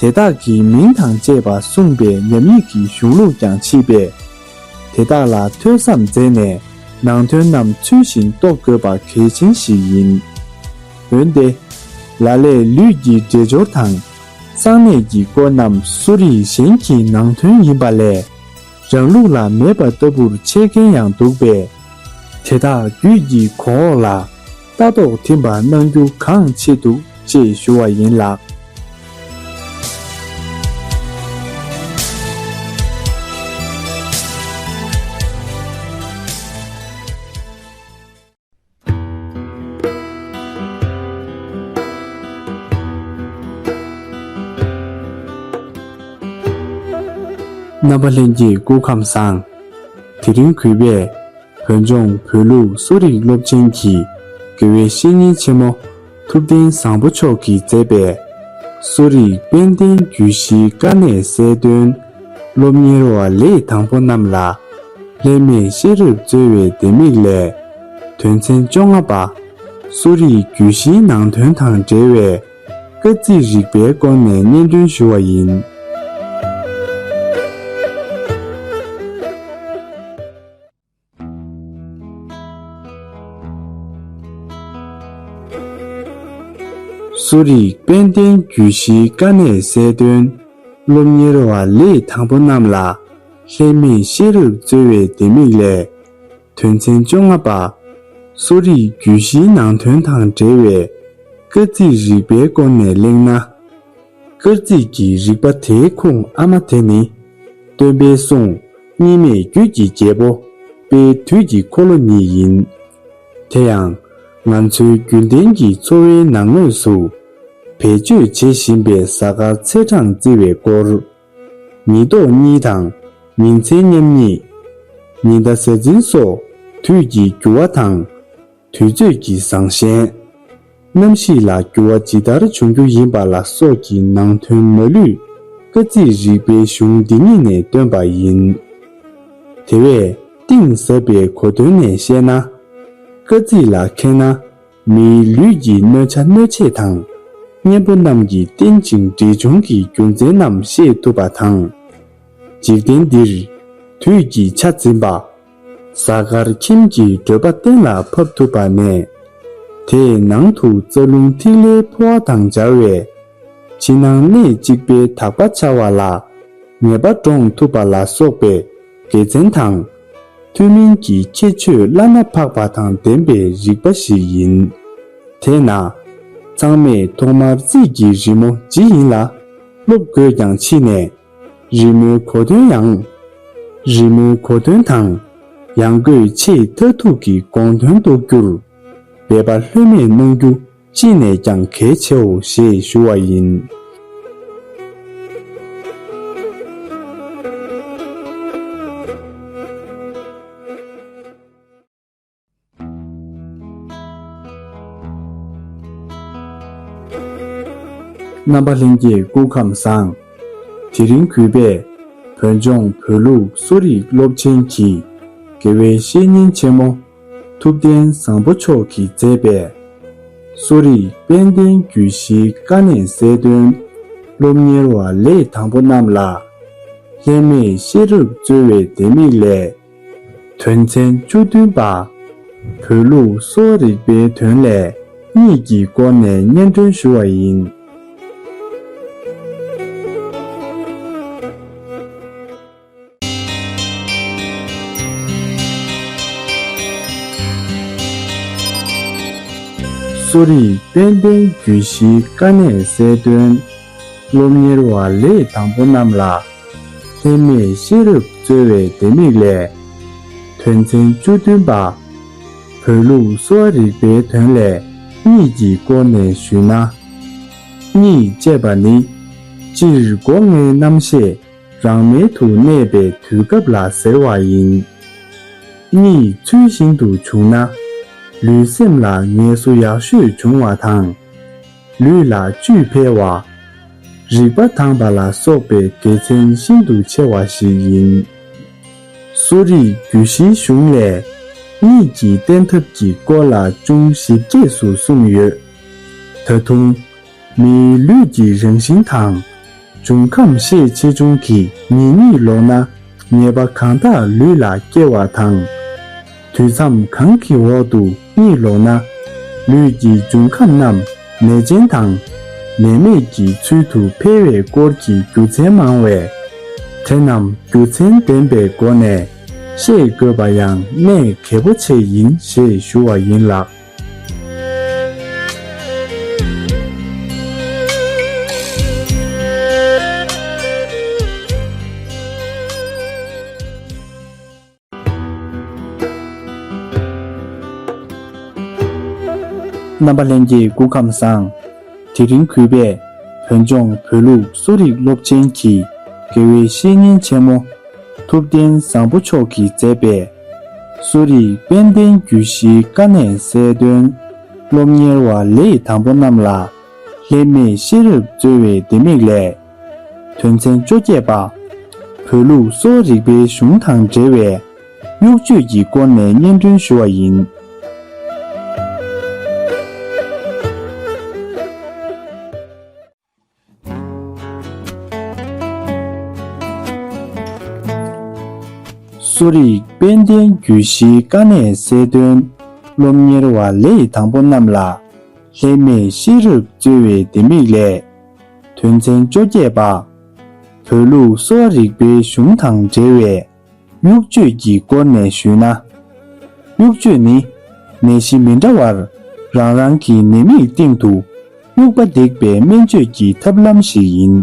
དེ་དག་གི་མིང་དང་བཅས་པ་གསུངས་པའི་ཉམས་ཡིག་གི་གཞུང་ལུགས་ཀྱང་མཆིས་པས། དེ་དག་ལ་ཐོས་བསམ་མཛད་ནས་ནང་དོན་རྣམས་ཚུལ་བཞིན་རྟོགས་དགོས་པ་གལ་ཆེན་ཞིག་ཡིན། འོན་ཏེ། ལ་ལས་ལུས་ཀྱི་འདྲེས་སྦྱོར་དང་། གསང་གནས་ཀྱི་སྐོར་རྣམས་གསོ་རིག་གཞན་གྱི་ནང་དོན་ཡིན་པ་ལས། རང་ལུགས་ལ་མེད་པ་ལྟ་བུར་འཆད་མཁན་ཡང་འདུག་པས། དེ་དག་རྒྱུད་ཀྱི་གོང་འོག་ལ་ལྟ་རྟོག་ཐིམ་པ་གནང་རྒྱུ་གང་ཆེ་འདུག་ཅེས་ཞུ་བ་ཡིན་ལགས། རྣམ་པ་ལྷན་རྒྱས་སྐུ་ཁམས་བཟང་། དེ་རིང་གུས་པས་བོད་ལྗོངས་བོད་ལུགས་གསོ་རིག་སློབ་ཆེན་གྱི་དགེ་བའི་བཤེས་གཉེན་ཆེན་མོ་ཐུབ་བསྟན་བཟང་པོ་མཆོག་གིས་མཛད་པའི་གསོ་རིག་དཔལ་ལྡན་རྒྱུད་བཞིའི་དཀའ་གནད་གསལ་སྟོན། སློབ་གཉེར་བ་ལས་དང་པོ་རྣམས་ལ་ལྷད་མེད་ཤེས་རབ་སྩོལ་བའི་ལྡེ་མིག་ལས། དོན་ཚན་བཅོ་ལྔ་པ། གསོ་རིག་རྒྱུད་བཞིའི་ནང་དོན་དང་འབྲེལ་བའི་སྐར་རྩིས་རིག་པའི་སྐོར་ནས་སྙན་སྒྲོན་ཞུ་བ་ཡིན། གསོ་རིག་དཔལ་ལྡན་རྒྱུད་བཞིའི་དཀའ་གནད་གསལ་སྟོན། སློབ་གཉེར་བ་ལས་དང་པོ་རྣམས་ལ་ལྷད་མེད་ཤེས་རབ་སྩོལ་བའི་ལྡེ་མིག་ལས། དོན་ཚན་བཅོ་ལྔ་པ། གསོ་རིག་རྒྱུད་བཞིའི་ནང་དོན་དང་འབྲེལ་བའི་སྐར་རྩིས་རིག་པའི་སྐོར་ནས་གླེང་ན། སྐར་རྩིས་ཀྱི་རིག་པ་དེའི་ཁུངས་ཨ་མ་དེ་ནི། སྟོན་པའི་གསུང་གཉིས་མེད་རྒྱུད་ཀྱི་རྒྱལ་པོ་དཔལ་དུས་ཀྱི་འཁོར་ལོ་ཉིད་ཡིན། དེ་ཡང་ང་ཚོའི་རྒྱུན་ལྡན་གྱི་འཚོ་བའི་ནང་ངོས་སུ་བེད་སྤྱོད་བྱེད་བཞིན་པའི་གཟའ་སྐར་ཚེས་གྲངས་བརྩི་བའི་སྐོར། ཉི་ལྡོག་གཉིས་དང་ཉིན་མཚན་མཉམ་ཉིད། ཉི་ཟླ་གཟའ་འཛིན་སོགས་དུས་ཀྱི་འགྱུར་བ་དང་། དུས་ཚོད་ཀྱི་བཟང་ཞན། གནམ་གཤིས་ལ་འགྱུར་བ་ཇི་ལྟར་འབྱུང་རྒྱུ་ཡིན་པ་ལ་སོགས་ཀྱི་ནང་དོན་མ་ལུས་སྐར་རྩིས་རིག་པའི་གཞུང་འདི་ཉིད་ནས་སྟོན་པ་ཡིན། དེ་བས་གཏིང་ཟབ་པའི་གོ་དོན་ནས་བཤད་ན། སྐར་རྩིས་ལ་མཁས་ན། མིའི་ལུས་ཀྱི་གནོད་བྱ་གནོད་བྱེད་དང་། གཉེན་པོ་རྣམས་ཀྱིས་རྟེན་ཅིང་འབྲེལ་འབྱུང་གི་རྒྱུ་མཚན་རྣམས་ཤེས་ཐུབ་པ་དང་། འཇིག་རྟེན་འདིར་དུས་ཀྱི་ཆ་འཛིན་པ། གཟའ་སྐར་ཁྱིམ་གྱི་བགྲོད་པ་གཏན་ལ་ཕབ་ཐུབ་པ་ནས། དེའི་ནང་དུ་རྩ་རླུང་ཐིག་ལེའི་འཕོ་བ་དང་སྦྱར་བའི་ཕྱི་ནང་གནད་གཅིག་པའི་དག་པ་འཆར་བ་ལ་ངེས་པ་འདྲོངས་ཐུབ་པ་ལ་སོགས་པའི་དགེ་མཚན་དང་། ཐུན་མིན་གྱི་ཁྱད་ཆོས་བླ་ན་འཕགས་པ་དང་ལྡན་པའི་རིག་པ་ཞིག་ཡིན། དེས་ན། ཚང་མས་ཐོག་མར་རྩིས་ཀྱི་རི་མོ་ཇི་ཡིན་ལ་སློབ་དགོས་ཀྱང་ཕྱིས་ནས་རི་མོའི་གོ་དོན་ཡང་། རི་མོའི་གོ་དོན་དང་ཡང་སྒོས་ཆེས་མཐར་ཐུག་གི་དགོངས་དོན་རྟོགས་རྒྱུར་འབད་པ་ལྷོད་མེད་གནང་རྒྱུ་ཅི་ནས་ཀྱང་གལ་ཆེའོ་ཞེས་ཞུ་བ་ཡིན། རྣམ་པ་ལྷན་རྒྱས་སྐུ་ཁམས་བཟང་། དེ་རིང་གུས་པས་བོད་ལྗོངས་བོད་ལུགས་གསོ་རིག་སློབ་ཆེན་གྱི་དགེ་བའི་བཤེས་གཉེན་ཆེན་མོ་ཐུབ་བསྟན་བཟང་པོ་མཆོག་གིས་མཛད་པའི་གསོ་རིག་དཔལ་ལྡན་རྒྱུད་བཞིའི་དཀའ་གནད་གསལ་སྟོན། སློབ་གཉེར་བ་ལས་དང་པོ་རྣམས་ལ་ལྷད་མེད་ཤེས་རབ་སྩོལ་བའི་ལྡེ་མིག་ལས། དོན་ཚན་བཅུ་བདུན་པ། བོད་ལུགས་གསོ་བ་རིག་པའི་དོན་ལས་གཉིད་ཀྱི་སྐོར་ནས་སྙན་སྒྲོན་ཞུ་བ་ཡིན། གསོ་རིག་དཔལ་ལྡན་རྒྱུད་བཞིའི་དཀའ་གནད་གསལ་སྟོན། སློབ་གཉེར་བ་ལས་དང་པོ་རྣམས་ལ་ལྷད་མེད་ཤེས་རབ་སྩོལ་བའི་ལྡེ་མིག་ལས། དོན་ཚན་བཅུ་བདུན་པ། བོད་ལུགས་གསོ་བ་རིག་པའི་དོན་ལས་གཉིད་ཀྱི་སྐོར་ནས་ཞུས་ན། གཉིད་ཅེས་པ་ནི་སྤྱིར་སྒོ་ལྔའི་རྣམ་ཤེས་རང་མལ་དུ་གནས་པའི་དུས་སྐབས་ལ་ཟེར་བ་ཡིན། གཉིད་ཚུལ་བཞིན་དུ་བྱུང་ན་ལུས་སེམས་ལ་ངལ་གསོ་ཡག་ཤོས་འབྱུང་བ་དང་། ལུས་ལ་བཅུད་འཕེལ་བ། རིག་པ་དྭངས་པ་ལ་སོགས་པའི་དགེ་མཚན་ཤིན་ཏུ་ཆེ་བ་ཞིག་ཡིན། གསོ་རིག་རྒྱུད་བཞིའི་གཞུང་ལས་གཉིད་ཀྱི་བསྟེན་ཐབས་ཀྱི་སྐོར་ལ་ཅུང་ཞིབ་རྒྱས་སུ་གསུངས་ཡོད། ད་དུང་། མིའི་ལུས་ཀྱི་རང་བཞིན་དང་། འབྱུང་ཁམས་ཤས་ཆེ་ཆུང་གིས་ཉིན་གཉིད་ལོག་ན་ཉེས་པ་གང་དག་ལུས་ལ་སྐྱེ་བ་དང་། དུས་མཚམས་གང་གི་འོག་ཏུ་གཉིད་ལོག་ན་ལུས་ཀྱི་འབྱུང་ཁམས་རྣམས་ ནད་ཅན་དང་ནད་མེད་ཀྱི་ཚུལ་དུ་འཕེལ་བའི་སྐོར་གྱི་རྒྱུ་མཚན་མང་བས། དེ་རྣམས་རྒྱུ་མཚན་ལྡན་པའི་སྒོ་ནས་ཤེས་དགོས་པ་ཡང་གནད་གལ་པོ་ཆེ་ཡིན་ཞེས་ཞུ་བ་ཡིན་ལགས། རྣམ་པ་ལྷན་རྒྱས་སྐུ་ཁམས་བཟང་། དེ་རིང་གུས་པས་བོད་ལྗོངས་བོད་ལུགས་གསོ་རིག་སློབ་ཆེན་གྱི་དགེ་བའི་བཤེས་གཉེན་ཆེན་མོ་ཐུབ་བསྟན་བཟང་པོ་མཆོག་གིས་མཛད་པའི་གསོ་རིག་དཔལ་ལྡན་རྒྱུད་བཞིའི་དཀའ་གནད་གསལ་སྟོན། སློབ་གཉེར་བ་ལས་དང་པོ་རྣམས་ལ་ལྷད་མེད་ཤེས་རབ་སྩོལ་བའི་ལྡེ་མིག་ལས། དོན་ཚན་བཅོ་བརྒྱད་པ། བོད་ལུགས་གསོ་བ་རིག་པའི་གཞུང་དང་འབྲེལ་བའི་དབྱུག་བཅོས་ཀྱི་སྐོར་ནས་སྙན་སྒྲོན་ཞུ་བ་ཡིན། གསོ་རིག་དཔལ་ལྡན་རྒྱུད་བཞིའི་དཀའ་གནད་གསལ་སྟོན། སློབ་གཉེར་བ་ལས་དང་པོ་རྣམས་ལ་ལྷད་མེད་ཤེས་རབ་སྩོལ་བའི་ལྡེ་མིག་ལས། དོན་ཚན་བཅོ་བརྒྱད་པ། བོད་ལུགས་གསོ་བ་རིག་པའི་གཞུང་དང་འབྲེལ་བའི་དབྱུག་བཅོས་ཀྱི་སྐོར་ནས་ཞུས་ན། དབྱུག་བཅོས་ནི་ནད་གཞི་མི་འདྲ་བར་རང་རང་གི་ནད་མེད་སྟེང་དུ་དབྱུག་པ་འདེགས་པའི་སྨན་བཅོས་ཀྱི་ཐབས་ལམ་ཞིག་ཡིན།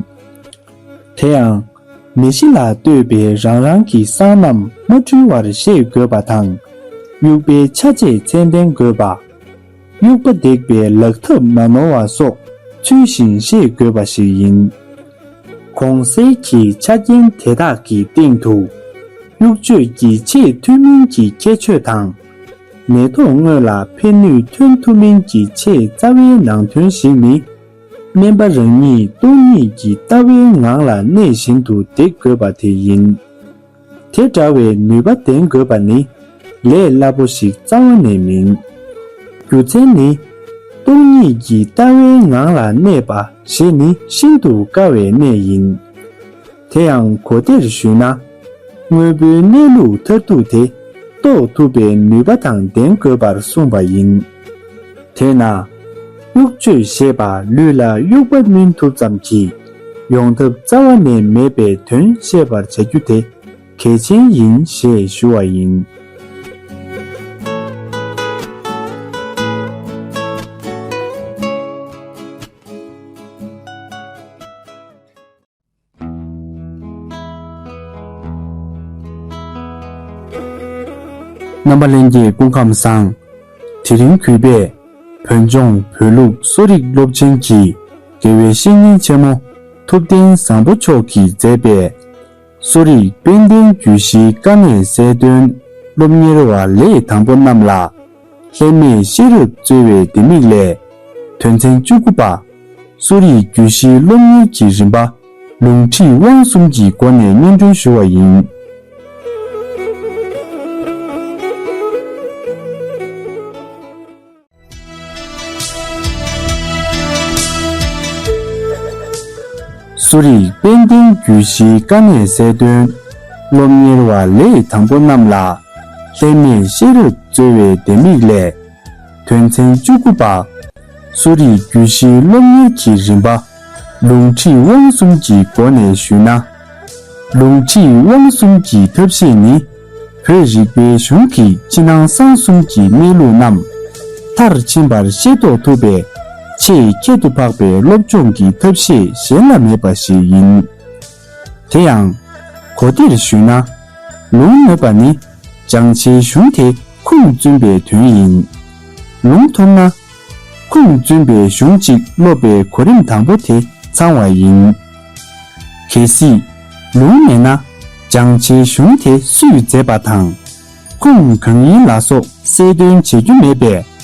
དེ་ཡང་ནད་གཞི་ལ་ལྟོས་པའི་རང་རང་གི་སྲང་རྣམས་མ་འཁྲུལ་བར་ཤེས་དགོས་པ་དང་། དབྱུག་པའི་ཆ་བཅས་མཚན་ལྡན་དགོས་པ། དབྱུག་པ་འདེགས་པའི་ལག་ཐབས་མ་ནོར་བ་སོགས་ཚུལ་བཞིན་ཤེས་དགོས་པ་ཞིག་ཡིན། གོང་གསལ་གྱི་ཆ་རྐྱེན་དེ་དག་གི་སྟེང་དུ་དབྱུག་བཅོས་ཀྱི་ཆེས་ཐུན་མིན་གྱི་ཁྱད་ཆོས་དང་། ནད་ཐོག་སྔོན་ལ་ཕན་ནུས་ཐོན་ཐུབ་མིན་གྱི་ཆེས་རྩ་བའི་ནང་དོན་ཞིག་ནི། སྨན་པ་རང་ཉིད་སྟོང་ཉིད་ཀྱི་ལྟ་བའི་ངང་ལ་གནས་བཞིན་དུ་འདེགས་དགོས་པ་དེ་ཡིན། དེ་འདྲ་བའི་ནུས་པ་ལྡན་དགོས་པ་ནི་ལས་སླ་པོ་ཞིག་རྩ་བ་ནས་མིན། རྒྱུ་མཚན་ནི། སྟོང་ཉིད་ཀྱི་ལྟ་བའི་ངང་ལ་གནས་པ་ཞེས་ནི་ཤིན་ཏུ་དཀའ་བའི་གནས་ཡིན། དེ་ཡང་གོ་བདེར་ཞུས་ན། དངོས་པོའི་གནས་ལུགས་མཐར་ཐུག་དེ་རྟོགས་ཐུབ་པའི་ནུས་པ་དང་ལྡན་དགོས་པར་གསུངས་པ་ཡིན། དེས་ན། དབྱུག་བཅོས་ཞེས་པ་ལུས་ལ་དབྱུག་པ་སྨིན་ཐུབ་ཙམ་གྱིས་ཡོང་ཐབས་རྩ་བ་ནས་མེད་པའི་དོན་ཤེས་པར་བྱ་རྒྱུ་དེ་གལ་ཆེན་ཡིན་ཞེས་ཞུ་བ་ཡིན། རྣམ་པ་ལྷན་རྒྱས་སྐུ་ཁམས་བཟང་། དེ་རིང་གུས་པས་བོད་ལྗོངས་བོད་ལུགས་གསོ་རིག་སློབ་ཆེན་གྱི་དགེ་བའི་བཤེས་གཉེན་ཆེན་མོ་ཐུབ་བསྟན་བཟང་པོ་མཆོག་གིས་མཛད་པའི་གསོ་རིག་དཔལ་ལྡན་རྒྱུད་བཞིའི་དཀའ་གནད་གསལ་སྟོན། སློབ་གཉེར་བ་ལས་དང་པོ་རྣམས་ལ་ལྷད་མེད་ཤེས་རབ་སྩོལ་བའི་ལྡེ་མིག་ལས། དོན་ཚན་བཅུ་དགུ་པ། གསོ་རིག་རྒྱུད་བཞིའི་སློབ་གཉེར་གྱི་རིམ་པ། ལུང་ཁྲིད་དབང་གསུམ་གྱི་སྒོ་ནས་སྙན་སྒྲོན་ཞུ་བ་ཡིན། གསོ་རིག་དཔལ་ལྡན་རྒྱུད་བཞིའི་དཀའ་གནད་གསལ་སྟོན། སློབ་གཉེར་བ་ལས་དང་པོ་རྣམས་ལ་ལྷད་མེད་ཤེས་རབ་སྩོལ་བའི་ལྡེ་མིག་ལས། དོན་ཚན་བཅུ་དགུ་པ། གསོ་རིག་རྒྱུད་བཞིའི་སློབ་གཉེར་གྱི་རིམ་པ། ལུང་ཁྲིད་དབང་གསུམ་གྱི་སྒོ་ནས་ཞུས་ན། ལུང་ཁྲིད་དབང་གསུམ་གྱི་ཐབས་ཤེས་ནི། བོད་རིག་པའི་གཞུང་གི་ཕྱི་ནང་གསང་གསུམ་གྱི་གནས་ལུགས་རྣམས་མཐར་ཕྱིན་པར་ཤེས་རྟོགས་ཐུབ་པའི་ཆེས་ཁྱད་དུ་འཕགས་པའི་སློབ་སྦྱོང་གི་ཐབས་ཤེས་གཞན་ལ་མེད་པ་ཞིག་ཡིན། དེ་ཡང་གོ་བདེར་ཞུས་ན། ལུང་མོས་པ་ནི་སྦྱང་བྱའི་གཞུང་དེ་ཁུངས་བཙུན་པའི་དོན་ཡིན། ལུང་ཐོབ་ན། ཁུངས་བཙུན་པའི་གཞུང་གཅིག་སློབ་པའི་གོ་རིམ་དང་པོ་དེ་ཚང་བ་ཡིན། གལ་སྲིད་ལུང་མེད་ན་སྦྱང་བྱའི་གཞུང་དེ་སུས་མཛད་པ་དང་། ཁུངས་གང་ཡིན་ལ་སོགས་གསལ་སྟོན་བྱེད་རྒྱུ་མེད་པས།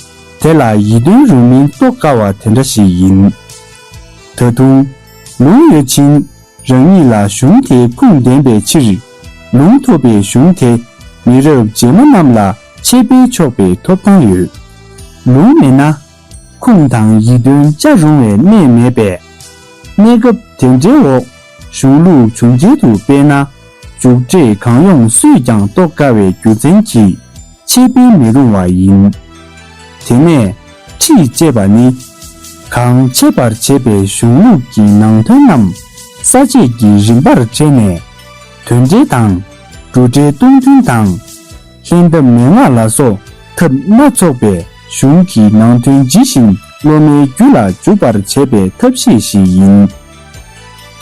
དེ་ལ་ཡིད་རྟོན་རུང་མིན་རྟོགས་དཀའ་བ་དེ་འདྲ་ཞིག་ཡིན། ད་དུང་ལུང་ཡོད་ཕྱིན། རང་ཉིད་ལ་གཞུང་དེའི་ཁུངས་ལྡན་པའི་ཕྱིར། ལུང་ཐོབ་པའི་གཞུང་དེ་མི་རབས་རྗེས་མ་རྣམས་ལ་འཆད་སྤེལ་ཆོག་པའི་ཐོབ་ཐང་ཡོད། ལུང་མེད་ན། ཁུངས་དང་ཡིད་རྟོན་བཅའ་རུང་བའི་གནས་མེད་པས། གནས་སྐབས་དེ་འདྲའི་འོག་གཞུང་ལུགས་བྱུང་རྒྱལ་དུ་སྤེལ་ན། མཇུག་འབྲས་གང་ཡོང་སུས་ཀྱང་རྟོགས་དཀའ་བའི་རྒྱུ་མཚན་གྱིས། འཆད་སྤེལ་མི་རུང་བ་ཡིན། དེ་ནས་ཁྲིད་ཅེས་པ་ནི། གང་འཆད་པར་བྱེད་པའི་གཞུང་ལུགས་ཀྱི་ནང་དོན་རྣམས་ས་བཅད་ཀྱི་རིམ་པར་བྱས་ནས། དོན་འགྲེལ་དང་། འབྲུ་འགྲེལ་སྟོང་ཐུན་དང་། ལྷན་ཐབས་མན་ངག་ལ་སོགས་ཐབས་སྣ་ཚོགས་པའི་གཞུང་གི་ནང་དོན་ཇི་བཞིན་སློབ་མའི་རྒྱུད་ལ་འཇུག་པར་བྱེད་པའི་ཐབས་ཤེས་ཤིག་ཡིན།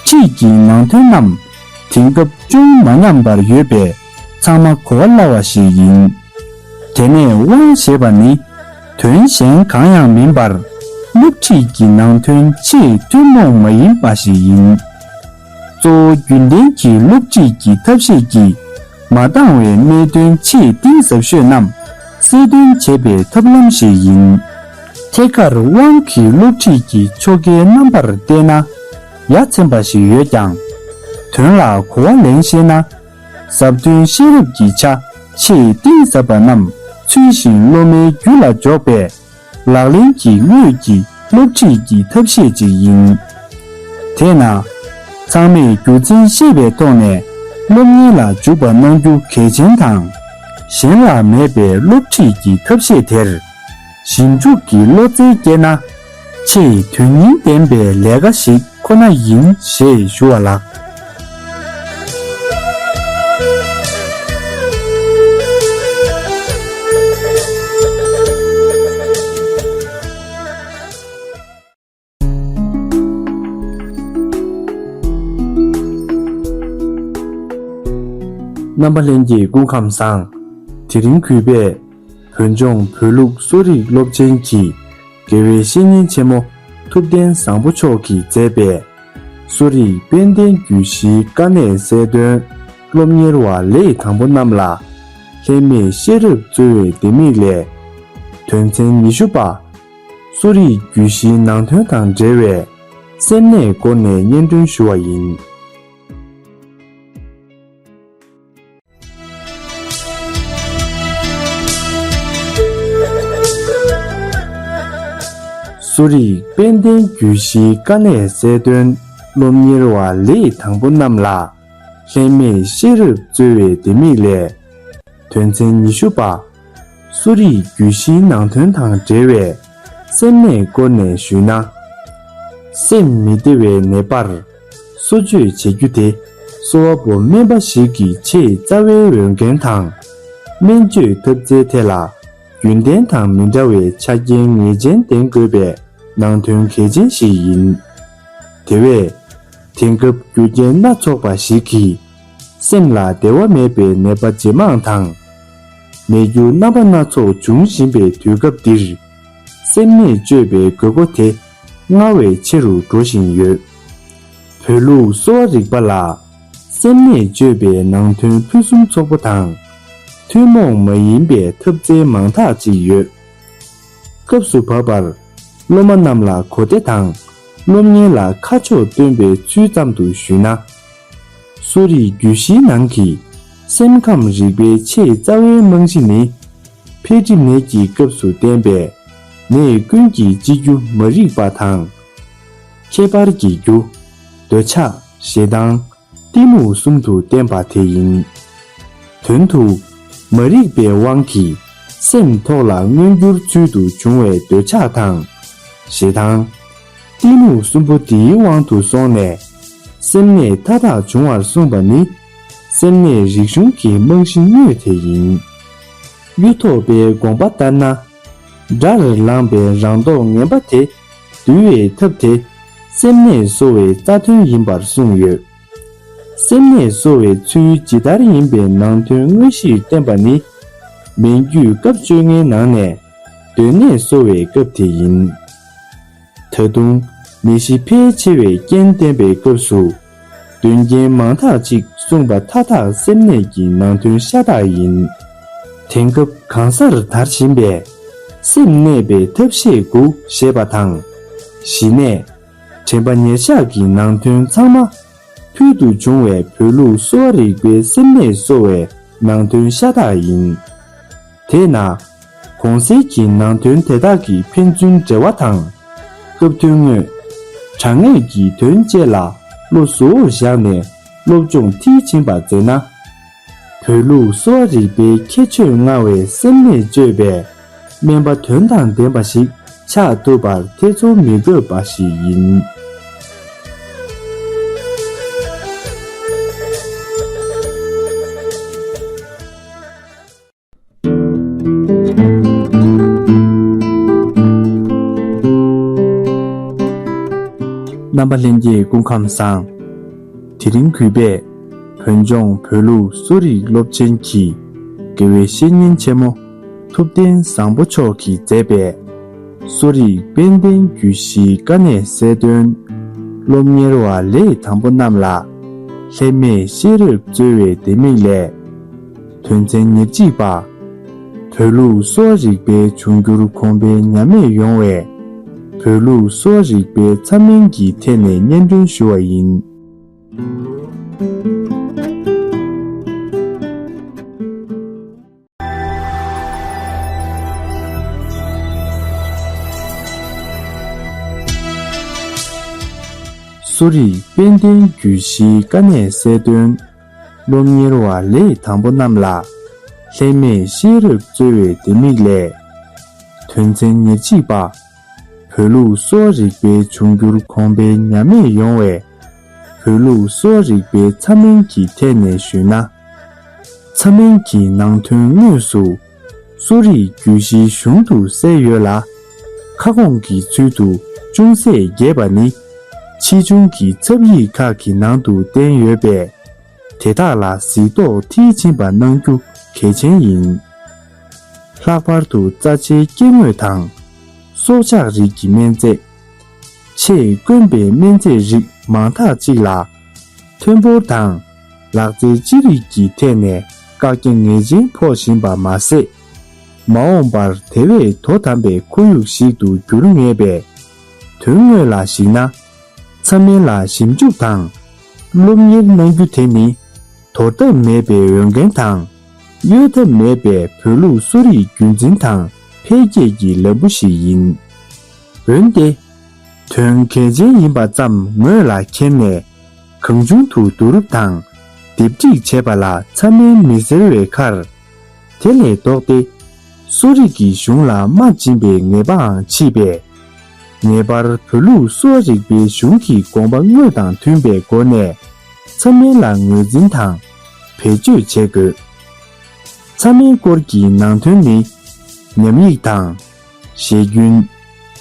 ཁྲིད་ཀྱི་ནང་དོན་རྣམས་དེང་སྐབས་ཅུང་མ་ཉམས་པར་ཡོད་པས་ཚང་མ་གོ་བ་སླ་བ་ཞིག་ཡིན། དེ་ནས་དབང་ཞེས་པ་ནི་དོན་གཞན་གང་ཡང་མིན་པར་སློབ་ཁྲིད་ཀྱི་ནང་དོན་ཆེས་ཐུན་མོང་མ་ཡིན་པ་ཞིག་ཡིན། གཙོ་བོ་རྒྱུན་ལྡན་གྱི་སློབ་ཁྲིད་ཀྱི་ཐབས་ཤེས་ཀྱིས་མ་འདང་བའི་གནད་དོན་ཆེས་གཏིང་ཟབ་ཤོས་རྣམས་གསལ་སྟོན་བྱེད་པའི་ཐབས་ལམ་ཞིག་ཡིན། ཐད་ཀར་དབང་གིས་སློབ་ཁྲིད་ཀྱི་ཆོ་གའི་རྣམ་པར་བལྟས་ན་ཡ་མཚན་པ་ཞིག་ཡོད་ཀྱང་། དོན་ལ་གོ་བ་ལེན་ཤེས་ན། ཟབ་དོན་ཤེས་རབ་ཀྱི་ཆ་ཆེས་གཏིང་ཟབ་པ་རྣམས་ཚུལ་བཞིན་སློབ་མའི་རྒྱུད་ལ་འཇོག་པས། ལག་ལེན་གྱི་དངོས་ཀྱི་སློབ་ཁྲིད་ཀྱི་ཐབས་ཤེས་ཅིག་ཡིན། དེས་ན། ཚང་མས་རྒྱུ་མཚན་ཤེས་པའི་ཐོག་ནས་སློབ་གཉེར་ལ་འཇུག་པ་གནང་རྒྱུ་གལ་ཆེན་དང་། གཞན་ལ་མེད་པའི་སློབ་ཁྲིད་ཀྱི་ཐབས་ཤེས་དེར་ཞིབ་འཇུག་གི་བློ་རྩལ་བསྐྱེད་ན། ཆེས་དོན་སྙིང་ལྡན་པའི་ལས་ཀ་ཞིག་ཁོ་ན་ཡིན་ཞེས་ཞུ་བ་ལགས། རྣམ་པ་ལྷན་རྒྱས་སྐུ་ཁམས་བཟང་། དེ་རིང་གུས་པས་བོད་ལྗོངས་བོད་ལུགས་གསོ་རིག་སློབ་ཆེན་གྱི་དགེ་བའི་བཤེས་གཉེན་ཆེན་མོ་ཐུབ་བསྟན་བཟང་པོ་མཆོག་གིས་མཛད་པའི་གསོ་རིག་དཔལ་ལྡན་རྒྱུད་བཞིའི་དཀའ་གནད་གསལ་དོན། སློབ་གཉེར་བ་ལས་དང་པོ་རྣམས་ལ་ལྷད་མེད་ཤེས་རབ་སྩོལ་བའི་ལྡེ་མིག་ལས། དོན་ཚན་ཉི་ཤུ་པ། གསོ་རིག་རྒྱུད་བཞིའི་ནང་དོན་དང་འབྲེལ་བའི་སེམས་གནས་སྐོར་ནས་སྙན་སྒྲོན་ཞུ་བ་ཡིན། གསོ་རིག་དཔལ་ལྡན་རྒྱུད་བཞིའི་དཀའ་གནད་གསལ་དོན། སློབ་གཉེར་བ་ལས་དང་པོ་རྣམས་ལ་ལྷད་མེད་ཤེས་རབ་སྩོལ་བའི་ལྡེ་མིག་ལས། དོན་ཚན་ཉི་ཤུ་པ། གསོ་རིག་རྒྱུད་བཞིའི་ནང་དོན་དང་འབྲེལ་བའི་སེམས་གནས་སྐོར་ནས་ཞུས་ན། སེམས་མི་བདེ་བའི་ནད་པར་གསོ་བཅོས་བྱེད་རྒྱུ་དེ་གསོ་བ་པོ་སྨན་པ་ཞིག་གི་ཆེས་རྩ་བའི་འོས་འགན་དང་། སྨན་བཅོས་ཐབས་རྩལ་ཐད་ལ་རྒྱུན་ལྡན་དང་མི་འདྲ་བའི་ཆ་རྐྱེན་ངེས་ཅན་ལྡན་དགོས་པའི་ནང་དོན་གལ་ཆེན་ཞིག་ཡིན། དེ་བས། དེང་སྐབས་རྒྱུ་རྐྱེན་སྣ་ཚོགས་པ་ཞིག་གིས་སེམས་ལ་བདེ་བ་མེད་པའི་ནད་པ་ཇེ་མང་དང་། ནད་འགྱུར་རྣམ་པ་སྣ་ཚོགས་འབྱུང་བཞིན་པའི་དུས་སྐབས་འདིར། སེམས་ནད་བཅོས་པའི་དགོས་མཁོ་དེ་སྔར་བས་ཆེ་རུ་འགྲོ་བཞིན་ཡོད། བོད་ལུགས་གསོ་བ་རིག་པ་ལ་སེམས་ནད་བཅོས་པའི་ནང་དོན་ཕུན་སུམ་ཚོགས་པོ་དང་། ཐུན་མོང་མ་ཡིན་པའི་ཐབས་རྩལ་མང་དག་ཅིག་ཡོད། སྐབས་སུ་བབ་པར་སློབ་མ་རྣམས་ལ་གོ་བདེ་དང་སློབ་གཉེར་ལ་ཁ་ཕྱོགས་སྟོན་པའི་ཚུལ་ཙམ་དུ་ཞུས་ན། གསོ་རིག་རྒྱུད་བཞིའི་ནང་གི་སེམས་ཁམས་རིག་པའི་ཆེས་རྩ་བའི་རྨང་གཞི་ནི། འཕེལ་འགྲིབ་ནད་ཀྱི་སྐབས་སུ་བསྟན་པའི་ནད་ཀུན་གྱི་སྤྱི་རྒྱུ་མ་རིག་པ་དང་། ཁྱད་པར་གྱི་རྒྱུ། འདོད་ཆགས། ཞེ་སྡང་། གཏི་མུག་གསུམ་དུ་བསྟན་པ་དེ་ཡིན། དོན་དུ། མ་རིག་པའི་དབང་གིས་སེམས་ཐོག་ལ་མངོན་གྱུར་ཚུལ་དུ་བྱུང་བའི་འདོད་ཆགས་དང་། ཞེ་སྡང་། གཏི་མུག་གསུམ་པོ་འདིའི་དབང་དུ་སོང་ནས། སེམས་ནད་མཐའ་དག་འབྱུང་བར་གསུངས་པ་ནི། སེམས་ནད་རིག་གཞུང་གི་རྨང་གཞི་དངོས་དེ་ཡིན། གཡུ་ཐོག་པའི་དགོངས་པ་ལྟར་ན། དགྲར་ལངས་པའི་རང་མདོག་ངན་པ་དེ། འདུལ་བའི་ཐབས་དེ། སེམས་ནད་གསོ་བའི་རྩ་དོན་ཡིན་པར་གསུངས་ཡོད། སེམས་ནད་གསོ་བའི་ཚུལ་ཇི་ལྟར་ཡིན་པའི་ནང་དོན་དངོས་གཞིར་བསྟན་པ་ནི། མན་རྒྱུད་སྐབས་བཅོ་ལྔའི་ནང་ནས། གདོན་ནད་གསོ་བའི་སྐབས་དེ་ཡིན། ད་དུང་ནད་གཞི་ཕལ་ཆེ་བའི་རྐྱེན་བསྟན་པའི་སྐབས་སུ། གདོན་རྐྱེན་མང་དག་ཅིག་གསུངས་པ་མཐའ་དག་སེམས་ནད་ཀྱི་ནང་དོན་ཤ་སྟག་ཡིན། དེང་སྐབས་གང་སར་དར་བཞིན་པའི་སེམས་གནས་པའི་ཐབས་ཤེས་དགུ་ཞེས་པ་དང་། ཞི་གནས། དྲན་པ་ཉེར་བཞག་གི་ནང་དོན་ཚང་མ་ཕུལ་དུ་བྱུང་བའི་བོད་ལུགས་གསོ་བ་རིག་པའི་སེམས་ནད་གསོ་བའི་ནང་དོན་ཤ་སྟག་ཡིན། དེས་ན། གོང་གསལ་གྱི་ནང་དོན་དེ་དག་གི་ཕན་ཚུན་འབྲེལ་བ་དང་། སྐབས་དོན་དངོས། དྲང་ངེས་ཀྱི་དོན་བཅས་ལ་བློ་གཟུ་བོར་བཞག་ནས་སློབ་སྦྱོང་མཐིལ་ཕྱིན་པ་མཛད་ན། བོད་ལུགས་གསོ་བ་རིག་པའི་ཁྱད་ཆོས་མངའ་བའི་སེམས་ནད་བཅོས་པའི་སྨན་པ་དོན་དང་ལྡན་པ་ཞིག་ ཆགས་ཐུབ་པར་ཐེ་ཚོམ་མི་དགོས་པ་ཞིག་ཡིན། རྣམ་པ་ལྷན་རྒྱས་སྐུ་ཁམས་བཟང་། དེ་རིང་གུས་པས་བོད་ལྗོངས་བོད་ལུགས་གསོ་རིག་སློབ་ཆེན་གྱི་དགེ་བའི་བཤེས་གཉེན་ཆེན་མོ་ཐུབ་བསྟན་བཟང་པོ་མཆོག་གིས་མཛད་པའི་གསོ་རིག་དཔལ་ལྡན་རྒྱུད་བཞིའི་དཀའ་གནད་གསལ་སྟོན། སློབ་གཉེར་བ་ལས་དང་པོ་རྣམས་ལ་ལྷད་མེད་ཤེས་རབ་སྩོལ་བའི་ལྡེ་མིག་ལས། དོན་ཚན་ཉེར་གཅིག་པ། བོད་ལུགས་གསོ་བ་རིག་པའི་འབྱུང་འགྱུར་གོང་འཕེལ་ཉམས་དམས་ཡོང་བའི་བོད་ལུགས་གསོ་བ་རིག་པའི་མཚམས་སྨན་གྱི་ཐད་ནས་སྙན་སྒྲོན་ཞུ་བ་ཡིན། གསོ་རིག་དཔལ་ལྡན་རྒྱུད་བཞིའི་དཀའ་གནད་གསལ་སྟོན། སློབ་གཉེར་བ་ལས་དང་པོ་རྣམས་ལ་ལྷད་མེད་ཤེས་རབ་སྩོལ་བའི་ལྡེ་མིག་ལས། དོན་ཚན་ཉེར་གཅིག་པ། བོད་ལུགས་གསོ་བ་རིག་པའི་འབྱུང་འགྱུར་གོང་འཕེལ་ཉམས་དམས་ཡོང་བའི་བོད་ལུགས་གསོ་བ་རིག་པའི་མཚམས་སྨན་གྱི་ཐད་ནས་ཞུས་ན། མཚམས་སྨན་གྱི་ནང་དོན་དངོས་སུ་གསོ་རིག་རྒྱུད་བཞིའི་གཞུང་དུ་གསལ་ཡོད་ལ། ཁ་སྐོང་གི་ཚུལ་དུ་ཅུང་ཟད་རྒྱས་པ་ནི་ཆེ་ཆུང་གི་ཚབ་ཡིག་ཁག་གི་ནང་དུ་བསྟན་ཡོད་པས། དེ་དག་ལ་གཟིགས་རྟོག་མཐིལ་ཕྱིན་པ་གནང་རྒྱུ་གལ་ཆེན་ཡིན། ལྷག་པར་དུ་རྩ་ཆེའི་སྐྱེ་དངོས་དང་། སྲོག་ཆགས་རིགས་ཀྱི་སྨན་རྫས། ཆེས་དཀོན་པའི་སྨན་རྫས་རིགས་མང་དག་ཅིག་ལ། ཐོན་འབོར་དང་ལག་རྩལ་ཅི་རིགས་ཀྱི་ཐད་ནས་བཀག་རྒྱ་ངེས་ཅན་ཕོག་བཞིན་པ་མ་ཟད། མ་འོངས་པར་དེ་བས་དོ་དམ་པའི་ཁོར་ཡུག་ཞིག་ཏུ་འགྱུར་ངེས་པས། དོན་དངོས་ལ་གཞིགས་ན། མཚམས་སྨན་ལ་ཞིབ་འཇུག་དང་། སློབ་གཉེར་གནང་རྒྱུ་དེ་ནི། དོར་ཐབས་མེད་པའི་འོས་འགན་དང་། གཡོལ་ཐབས་མེད་པའི་བོད་ལུགས་གསོ་རིག་རྒྱུན་འཛིན་དང་འཕེལ་རྒྱས་ཀྱི་ལམ་བུ་ཞིག་ཡིན། འོན་ཏེ། དོན་གལ་ཆེན་ཡིན་པ་ཙམ་ངོས་ལ་འཁྱེར་ནས། གང་བྱུང་དུ་བསྡུ་རུབ་དང་། སྡེབ་སྒྲིག་བྱས་པ་ལ་མཚམས་སྨན་མི་ཟེར་བའི་ཁར། དེ་ལས་ལྡོག་སྟེ། གསོ་རིག་གི་གཞུང་ལ་མ་བྱིན་པའི་ངེས་པའང་མཆིས་པས། ངེས་པར་བོད་ལུགས་གསོ་བ་རིག་པའི་གཞུང་གི་དགོངས་པ་དངོས་དང་མཐུན་པའི་སྒོ་ནས་མཚམས་སྨན་ལ་ངོས་འཛིན་དང་བེད་སྤྱོད་བྱེད་དགོས། མཚམས་སྨན་སྐོར་གྱི་ནང་དོན་ནི། ཉམས་ཡིག་དང་། ཞེ་རྒྱུན།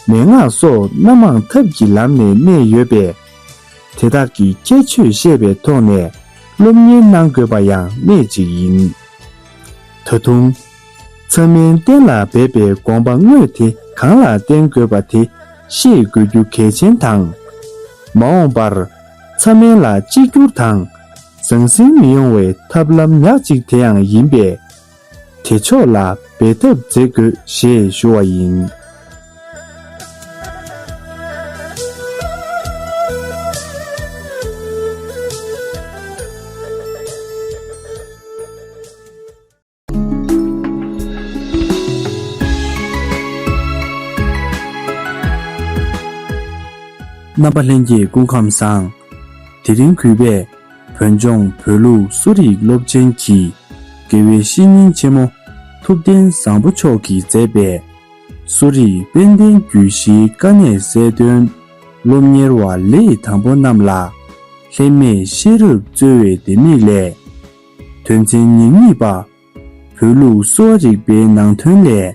མན་ངག་སོགས་སྣ་མང་ཐབས་ཀྱི་ལམ་ནས་གནས་ཡོད་པས། དེ་དག་གི་ཁྱད་ཆོས་ཤེས་པའི་ཐོག་ནས་སློབ་གཉེར་གནང་དགོས་པ་ཡང་གནད་གཅིག་ཡིན། ད་དུང་། མཚམས་སྨན་གཏན་ལ་འབེབས་པའི་དགོངས་པ་དངོས་དེ་གང་ལ་བརྟེན་དགོས་པ་དེ་ཤེས་དགོས་རྒྱུ་གལ་ཆེན་དང་། མ་འོངས་པར་མཚམས་སྨན་ལ་གཅིག་གྱུར་དང་ཟང་ཟིང་མི་ཡོང་བའི་ཐབས་ལམ་ཉག་གཅིག་དེ་ཡང་ཡིན་པས། དེ་ཕྱོགས་ལ་འབད་ཐབས་མཛད་དགོས་ཞེས་ཞུ་བ་ཡིན། རྣམ་པ་ལྷན་རྒྱས་སྐུ་ཁམས་བཟང་། དེ་རིང་གུས་པས་བོད་ལྗོངས་བོད་ལུགས་གསོ་རིག་སློབ་ཆེན་གྱི་དགེ་བའི་བཤེས་གཉེན་ཆེན་མོ་ཐུབ་བསྟན་བཟང་པོ་མཆོག་གིས་མཛད་པའི་གསོ་རིག་དཔལ་ལྡན་རྒྱུད་བཞིའི་དཀའ་གནད་གསལ་སྟོན། སློབ་གཉེར་བ་ལས་དང་པོ་རྣམས་ལ་ལྷད་མེད་ཤེས་རབ་སྩོལ་བའི་ལྡེ་མིག་ལས། དོན་ཚན་ཉེར་གཉིས་པ། བོད་ལུགས་གསོ་བ་རིག་པའི་ནང་དོན་ལས།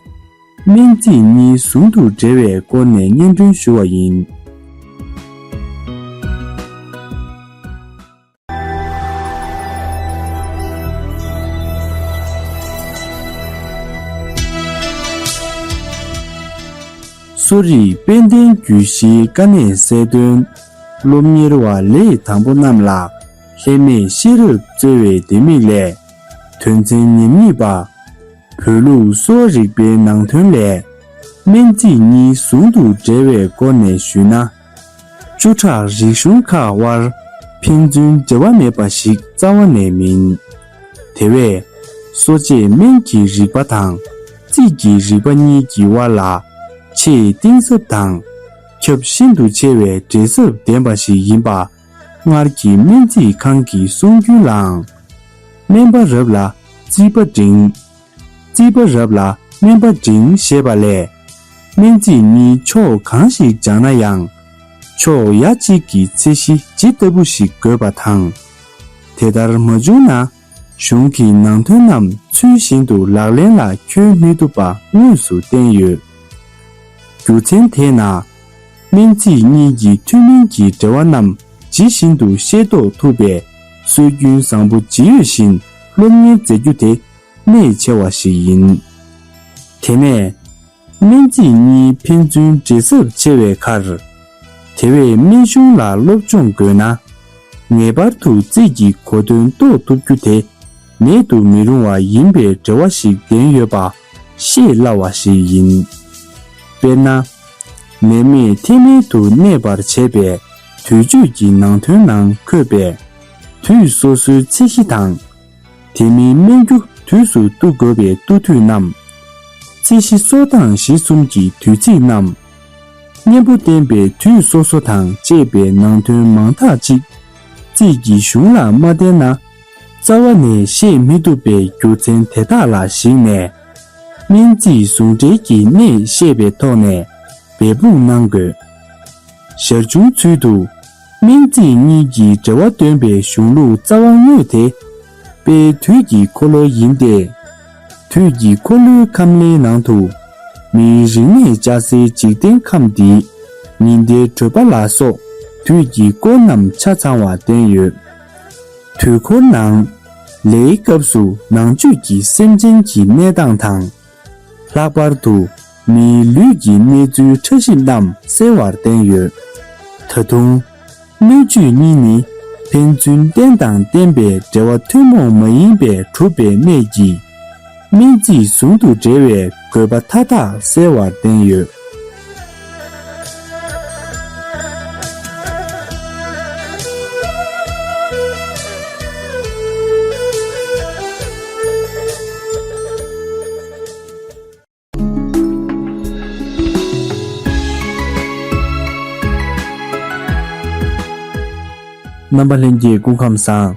སྨན་རྩིས་གཉིས་ཟུང་དུ་འབྲེལ་བའི་སྐོར་ནས་སྙན་སྒྲོན་ཞུ་བ་ཡིན། གསོ་རིག་དཔལ་ལྡན་རྒྱུད་བཞིའི་དཀའ་གནད་གསལ་སྟོན། སློབ་གཉེར་བ་ལས་དང་པོ་རྣམས་ལ་ལྷད་མེད་ཤེས་རབ་སྩོལ་བའི་ལྡེ་མིག་ལས། དོན་ཚན་ཉེར་གཉིས་པ། བོད་ལུགས་གསོ་བ་རིག་པའི་ནང་དོན་ལས། སྨན་རྩིས་གཉིས་ཟུང་དུ་འབྲེལ་བའི་སྐོར་ནས་ཞུས་ན། བཅུ་ཕྲག་རིག་གཞུང་ཁག་དབར་ཕན་ཚུན་འབྲེལ་བ་མེད་པ་ཞིག་རྩ་བ་ནས་མིན། དེ་བས། གསོ་དཔྱད་སྨན་གྱི་རིག་པ་དང་རྩིས་ཀྱི་རིག་པ་གཉིས་ཀྱི་དབར་ལ་ཆེས་གཏིང་ཟབ་དང་ཁྱབ་ཤིན་ཏུ་ཆེ་བའི་འབྲེལ་ཚབས་ལྡན་པ་ཞིག་ཡིན་པ་སྔར་གྱི་སྨན་རྩིས་ཁང་གི་གསུང་རྒྱུན་ལའང་། སྨན་པ་རབ་ལ་རྩིས་པ་འབྲིང་། རྩིས་པ་རབ་ལ་སྨན་པ་འབྲིང་ཞེས་པ་ལས། སྨན་རྩིས་གཉིས་ཕྱོགས་གང་ཞིག་སྦྱངས་ན་ཡང་། ཕྱོགས་ཡ་གཅིག་གི་ཚད་གཞི་ཇི་ལྟ་བུ་ཞིག་དགོས་པ་དང་། དེ་ལྟར་མ་བྱུང་ན། གཞུང་གི་ནང་དོན་རྣམས་ཚུལ་བཞིན་དུ་ལག་ལེན་ལ་འཁྱོལ་མི་ཐུབ་པ་དངོས་སུ་བསྟན་ཡོད། རྒྱུ་མཚན་དེས་ན། སྨན་རྩིས་གཉིས་ཀྱི་ཐུན་མིན་གྱི་འབྲེལ་བ་རྣམས་ཇི་བཞིན་དུ་ཤེས་རྟོགས་ཐུབ་པའི་སྲོལ་རྒྱུན་བཟང་པོ་ཇི་ཡོད་བཞིན་སློབ་གཉེར་མཛད་རྒྱུ་དེ་གནད་ཆེ་བ་ཞིག་ཡིན། དེ་ནས། སྨན་རྩིས་གཉིས་ཕན་ཚུན་འབྲེལ་ཟབ་ཆེ་བའི་ཁར། དེ་བས་སྨན་གཞུང་ལ་སློབ་སྦྱོང་དགོས་ན། ངེས་པར་དུ་རྩིས་ཀྱི་གོ་དོན་རྟོགས་ཐུབ་རྒྱུ་དེ་མེད་དུ་མི་རུང་བ་ཡིན་པའི་འབྲེལ་བ་ཞིག་ལྡན་ཡོད་པ་ཤེས་སླ་བ་ཞིག་ཡིན། དཔེར་ན། ནད་མེད་ཐེ་མེད་དུ་གནས་པར་བྱེད་པའི་དུས་གཅོད་ཀྱི་ནང་དོན་ནང་འཁོད་པའི་དུས་སོ་སོའི་ཚད་གཞི་དང་། དེ་མིན་སྨན་རྒྱུ་དུས་སུ་བཏུ་དགོས་པའི་བཏུ་དུས་རྣམས། ཚད་གཞི་གསོ་སྟངས་གཞི་གསུམ་གྱི་དུས་ཚིགས་རྣམས། གཉེན་པོ་བསྟེན་པའི་དུས་སོ་སོ་དང་བཅས་པའི་ནང་དོན་མང་དག་ཅིག་རྩིས་ཀྱི་གཞུང་ལ་མ་བསྟན་ན། རྩ་བ་ནས་ཤེས་མི་ཐུབ་པའི་རྒྱུ་མཚན་དེ་དག་ལ་གཞིགས་ནས། སྨན་རྩིས་ཟུང་འབྲེལ་གྱི་གནད་བཤད་པའི་ཐོག་ནས་འབད་འབུངས་གནང་དགོས། ཞར་བྱུང་ཚུལ་དུ། སྨན་རྩིས་གཉིས་ཀྱི་འབྲེལ་བ་སྟོན་པའི་གཞུང་ལུགས་རྩ་བ་དངོས་དེ། དཔལ་དུས་ཀྱི་འཁོར་ལོ་ཡིན་ཏེ། དུས་ཀྱི་འཁོར་ལོའི་ཁམས་ལེན་ནང་དུ། མིའི་རིག་གནས་བཅའ་སའི་འཇིག་རྟེན་ཁམས་འདིའི་ཉི་ཟླའི་བགྲོད་པ་ལ་སོགས་དུས་ཀྱི་སྐོར་རྣམས་ཆ་ཚང་བ་བསྟན་ཡོད། དུས་འཁོར་ནང་། ལའི་སྐབས་སུ་ནང་བཅུད་ཀྱི་སེམས་ཅན་གྱི་གནས་སྟངས་དང་། ལྷག་པར་དུ་མིའི་ལུས་ཀྱི་གནས་ཚུལ་ཕྲ་ཞིབ་རྣམས་གསལ་བར་བསྟན་ཡོད། ད་དུང་། སྣོད་བཅུད་གཉིས་ནི་ཕན་ཚུན་རྟེན་དང་བརྟེན་པའི་འབྲེལ་བ་ཐུན་མོང་མ་ཡིན་པས་གྲུབ་པའི་གནད་ཀྱིས། སྨན་རྩིས་ཟུང་དུ་འབྲེལ་བའི་དགོས་པ་མཐའ་དག་གསལ་བར་བསྟན་ཡོད། རྣམ་པ་ལྷན་རྒྱས་སྐུ་ཁམས་བཟང་།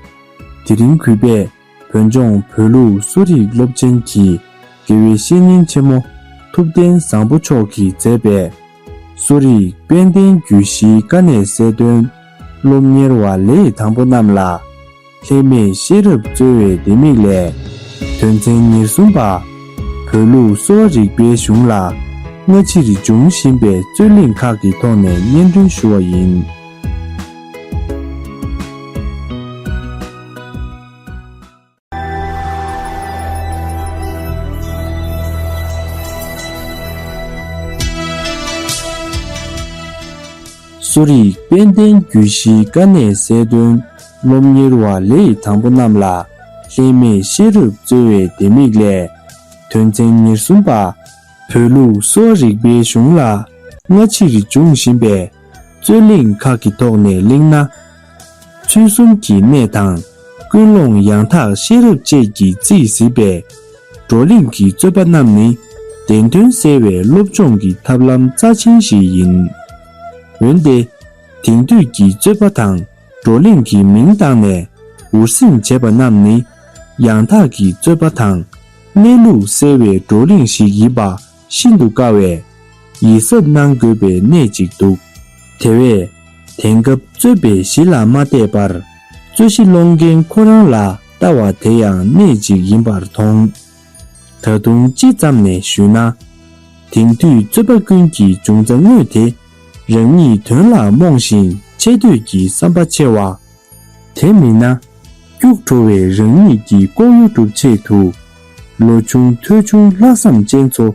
དེ་རིང་གུས་པས་བོད་ལྗོངས་བོད་ལུགས་གསོ་རིག་སློབ་ཆེན་གྱི་དགེ་བའི་བཤེས་གཉེན་ཆེན་མོ་ཐུབ་བསྟན་བཟང་པོ་མཆོག་གིས་མཛད་པའི་གསོ་རིག་དཔལ་ལྡན་རྒྱུད་བཞིའི་དཀའ་གནད་གསལ་སྟོན། སློབ་གཉེར་བ་ལས་དང་པོ་རྣམས་ལ། ལྷད་མེད་ཤེས་རབ་སྩོལ་བའི་ལྡེ་མིག་ལས། དོན་ཚན་ཉེར་གསུམ་པ། བོད་ལུགས་གསོ་བ་རིག་པའི་གཞུང་ལ་སྔ་ཕྱིར་འབྱུང་བཞིན་པའི་རྩོད་གླེང་ཁག་གི་ཐོག་ནས་སྙན་སྒྲོན་ཞུ་བ་ཡིན། གསོ་རིག་དཔལ་ལྡན་རྒྱུད་བཞིའི་དཀའ་གནད་གསལ་སྟོན། སློབ་གཉེར་བ་ལས་དང་པོ་རྣམས་ལ་ལྷད་མེད་ཤེས་རབ་སྩོལ་བའི་ལྡེ་མིག་ལས། དོན་ཚན་ཉེར་གསུམ་པ། བོད་ལུགས་གསོ་བ་རིག་པའི་གཞུང་ལ་སྔ་ཕྱིར་འབྱུང་བཞིན་པའི་རྩོད་གླེང་ཁག་གི་ཐོག་ནས་གླེང་ན། ཚུལ་གསུམ་གྱི་གནད་དང་ཀུན་སློང་ཡང་དག་ཤེས་རབ་བཅས་ཀྱིས་རྩིས་གཟིགས་པའི་བགྲོ་གླེང་གི་རྩོད་པ་རྣམས་ནི་བདེན་དོན་གསལ་བའི་སློབ་སྦྱོང་གི་ཐབས་ལམ་རྩ་ཆེན་ཞིག་ཡིན། འོན་ཏེ། དེང་དུས་ཀྱི་རྩོད་པ་དང་བགྲོ་གླེང་གི་མིང་བཏགས་ནས་འུར་ཟིང་བྱེད་པ་རྣམས་ནི་ཡང་དག་གི་རྩོད་པ་དང་གནས་ལུགས་གསལ་བའི་བགྲོ་གླེང་ཞིག་ཡིན་པ་ཤིན་ཏུ་དཀའ་བས་ཡིད་གཟབ་གནང་དགོས་པའི་གནད་ཅིག་འདུག་དེ་བས་དེང་སྐབས་རྩོད་པའི་གཞི་ལ་མ་བལྟས་པར་རྩོད་གཞི་སློང་མཁན་ཁོ་རང་ལ་ལྟ་བ་དེ་ཡང་གནད་ཅིག་ཡིན་པར་མཐོང་། ད་དུང་སྤྱི་ཙམ་ནས་ཞུས་ན། དེང་དུས་རྩོད་པ་ཀུན་གྱི་འབྱུང་རྩ་དངོས་དེ་རང་ཉིད་དོན་ལ་རྨོངས་ཤིང་ཆེ་བསྟོད་ཀྱི་བསམ་པ་ཆེ་བ། དེ་མིན་ན། སྐྱུག་བྲོ་བའི་རང་ཉིད་ཀྱི་ལྐོག་གཡོ་སྒྲུབ་ཆེད་དུ། ལོ་ཆུང་ཐོས་ཆུང་ལྷག་བསམ་ཅན་ཚོ་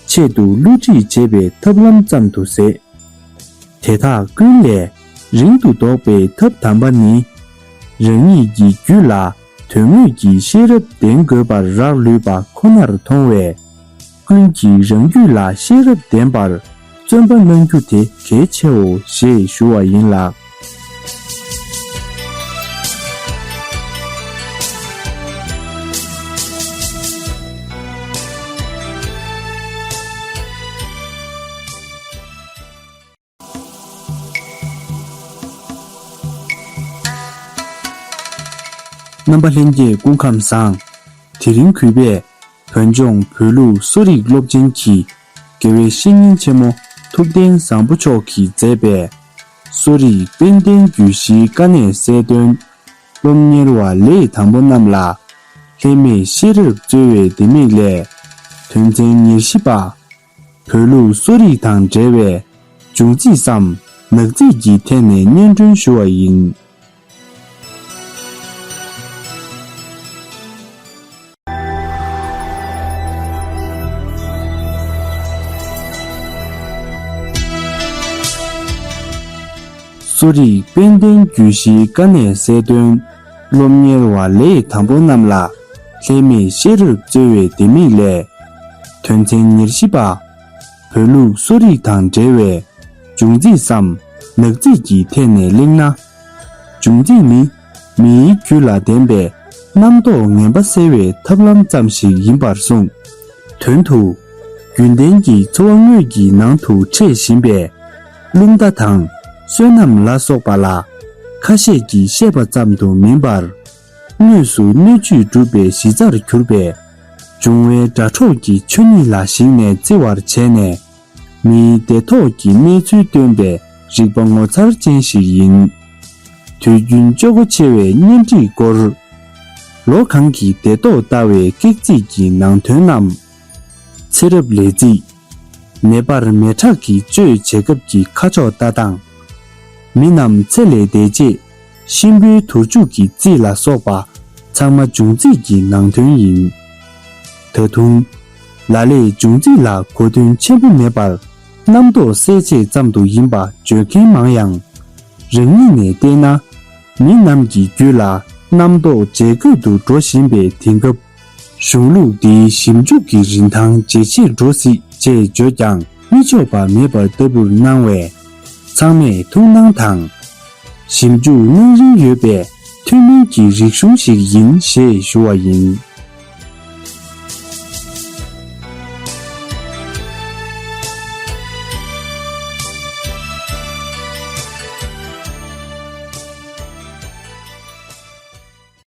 ཆེད་དུ་བསླུ་བྲིད་བྱེད་པའི་ཐབས་ལམ་ཙམ་དུ་ཟད། དེ་དག་ཀུན་ལས་རིང་དུ་ལྡོག་པའི་ཐབས་དམ་པ་ནི། རང་ཉིད་ཀྱི་རྒྱུད་ལ་དོན་དངོས་ཀྱི་ཤེས་རབ་ལྡན་དགོས་པར་རག་ལུས་པ་ཁོ་ནར་མཐོང་བས། ཀུན་གྱིས་རང་རྒྱུད་ལ་ཤེས་རབ་ལྡན་པར་བརྩོན་པ་གནང་རྒྱུ་དེ་གལ་ཆེའོ་ཞེས་ཞུ་བ་ཡིན་ལགས། རྣམ་པ་ལྷན་རྒྱས་སྐུ་ཁམས་བཟང་། དེ་རིང་གུས་པས་བོད་ལྗོངས་བོད་ལུགས་གསོ་རིག་སློབ་ཆེན་གྱི་ དགེ་བའི་བཤེས་གཉེན་ཆེན་མོ་ཐུབ་བསྟན་བཟང་པོ་མཆོག་གིས་མཛད་པའི་གསོ་རིག་དཔལ་ལྡན་རྒྱུད་བཞིའི་དཀའ་གནད་གསལ་སྟོན། སློབ་གཉེར་བ་ལས་དང་པོ་རྣམས་ལ། ལྷད་མེད་ཤེས་རབ་སྩོལ་བའི་ལྡེ་མིག་ལས། དོན་ཚན་ཉེར་བཞི་པ། བོད་ལུགས་གསོ་རིག་དང་འབྲེལ་བའི་འབྱུང་རྩིས་སམ་ནག་རྩིས་ཀྱི་ཐད་ནས་སྙན་སྒྲོན་ཞུ་བ་ཡིན། གསོ་རིག་དཔལ་ལྡན་རྒྱུད་བཞིའི་དཀའ་གནད་གསལ་སྟོན། སློབ་གཉེར་བ་ལས་དང་པོ་རྣམས་ལ་ལྷད་མེད་ཤེས་རབ་སྩོལ་བའི་ལྡེ་མིག་ལས། དོན་ཚན་ཉེར་བཞི་པ། བོད་ལུགས་གསོ་རིག་དང་འབྲེལ་བའི་འབྱུང་རྩིས་སམ་ནག་རྩིས་ཀྱི་ཐད་ནས་གླེང་ན། འབྱུང་རྩིས་ནི་མིའི་རྒྱུད་ལ་ལྡན་པའི་རྣམ་རྟོག་ངན་པ་སེལ་བའི་ཐབས་ལམ་ཙམ་ཞིག་ཡིན་པར་གསུངས། དོན་དུ། རྒྱུན་ལྡན་གྱི་འཚོ་བ་དངོས་ཀྱི་ནང་དུ་འཕྲད་བཞིན་པའི་རླུང་རྟ་དང་བསོད་ནམས་ལ་སོགས་པ་ལ་ཁ་ཤས་ཀྱིས་བཤད་པ་ཙམ་དུ་མིན་པར། དངོས་སུ་སྣོད་བཅུད་གྲུབ་པའི་གཞི་རྩར་གྱུར་པའི་འབྱུང་བའི་སྒྲ་སྒྲོགས་ཀྱི་ཆོས་ཉིད་ལ་གཞིགས་ནས་བརྩི་བར་བྱས་ནས། མིའི་བདེ་ཐོག་གི་གནས་ཚུལ་སྟོན་པའི་རིག་པ་ངོ་མཚར་ཅན་ཞིག་ཡིན། དུས་རྒྱུན་སྤྱོད་སྒོ་ཆེ་བའི་གཉེན་སྒྲིག་སྐོར། ལོ་གང་གི་བདེ་ཐོག་ལྟ་བའི་ཀེག་རྩིས་ཀྱི་ནང་དོན་རྣམས། ཚེ་རབས་ལས་རྩིས། ནད་པར་མེ་ཁྲག་གི་བཅོས་བྱེད་སྐབས་ཀྱི་ཁ་ཕྱོགས་ལྟ་སྟངས། མི་རྣམས་ཚེ་ལས་འདས་རྗེས་གཤིན་པོའི་དུར་འཇུག་གི་རྩིས་ལ་སོགས་པ་ཚང་མ་འབྱུང་རྩིས་ཀྱི་ནང་དོན་ཡིན། ད་དུང་། ལ་ལས་འབྱུང་རྩིས་ལ་གོ་དོན་ཆེན་པོ་མེད་པར་རྣམ་རྟོག་གསལ་བྱེད་ཙམ་དུ་ཡིན་པ་བརྗོད་མཁན་མང་ཡང་། རང་ཉིད་ནས་བལྟས་ན། མི་རྣམས་ཀྱི་རྒྱུད་ལ་རྣམ་རྟོག་ཇེ་རྒོད་དུ་འགྲོ་བཞིན་པའི་དེང་སྐབས། གཞུང་ལུགས་འདིའི་ཞིབ་འཇུག་གི་རིན་ཐང་ཇེ་ཆེར་འགྲོ་སྲིད་ཅེས་བརྗོད་ཀྱང་མི་ཆོག་པ་མེད་པ་ལྟ་བུར་སྣང་བས། ཚང་མས་ཐུགས་སྣང་དང་། ཞིབ་འཇུག་གནང་རིན་ཡོད་པའི་ཐུན་མིན་གྱི་རིག་གཞུང་ཞིག་ཡིན་ཞེས་ཞུ་བ་ཡིན།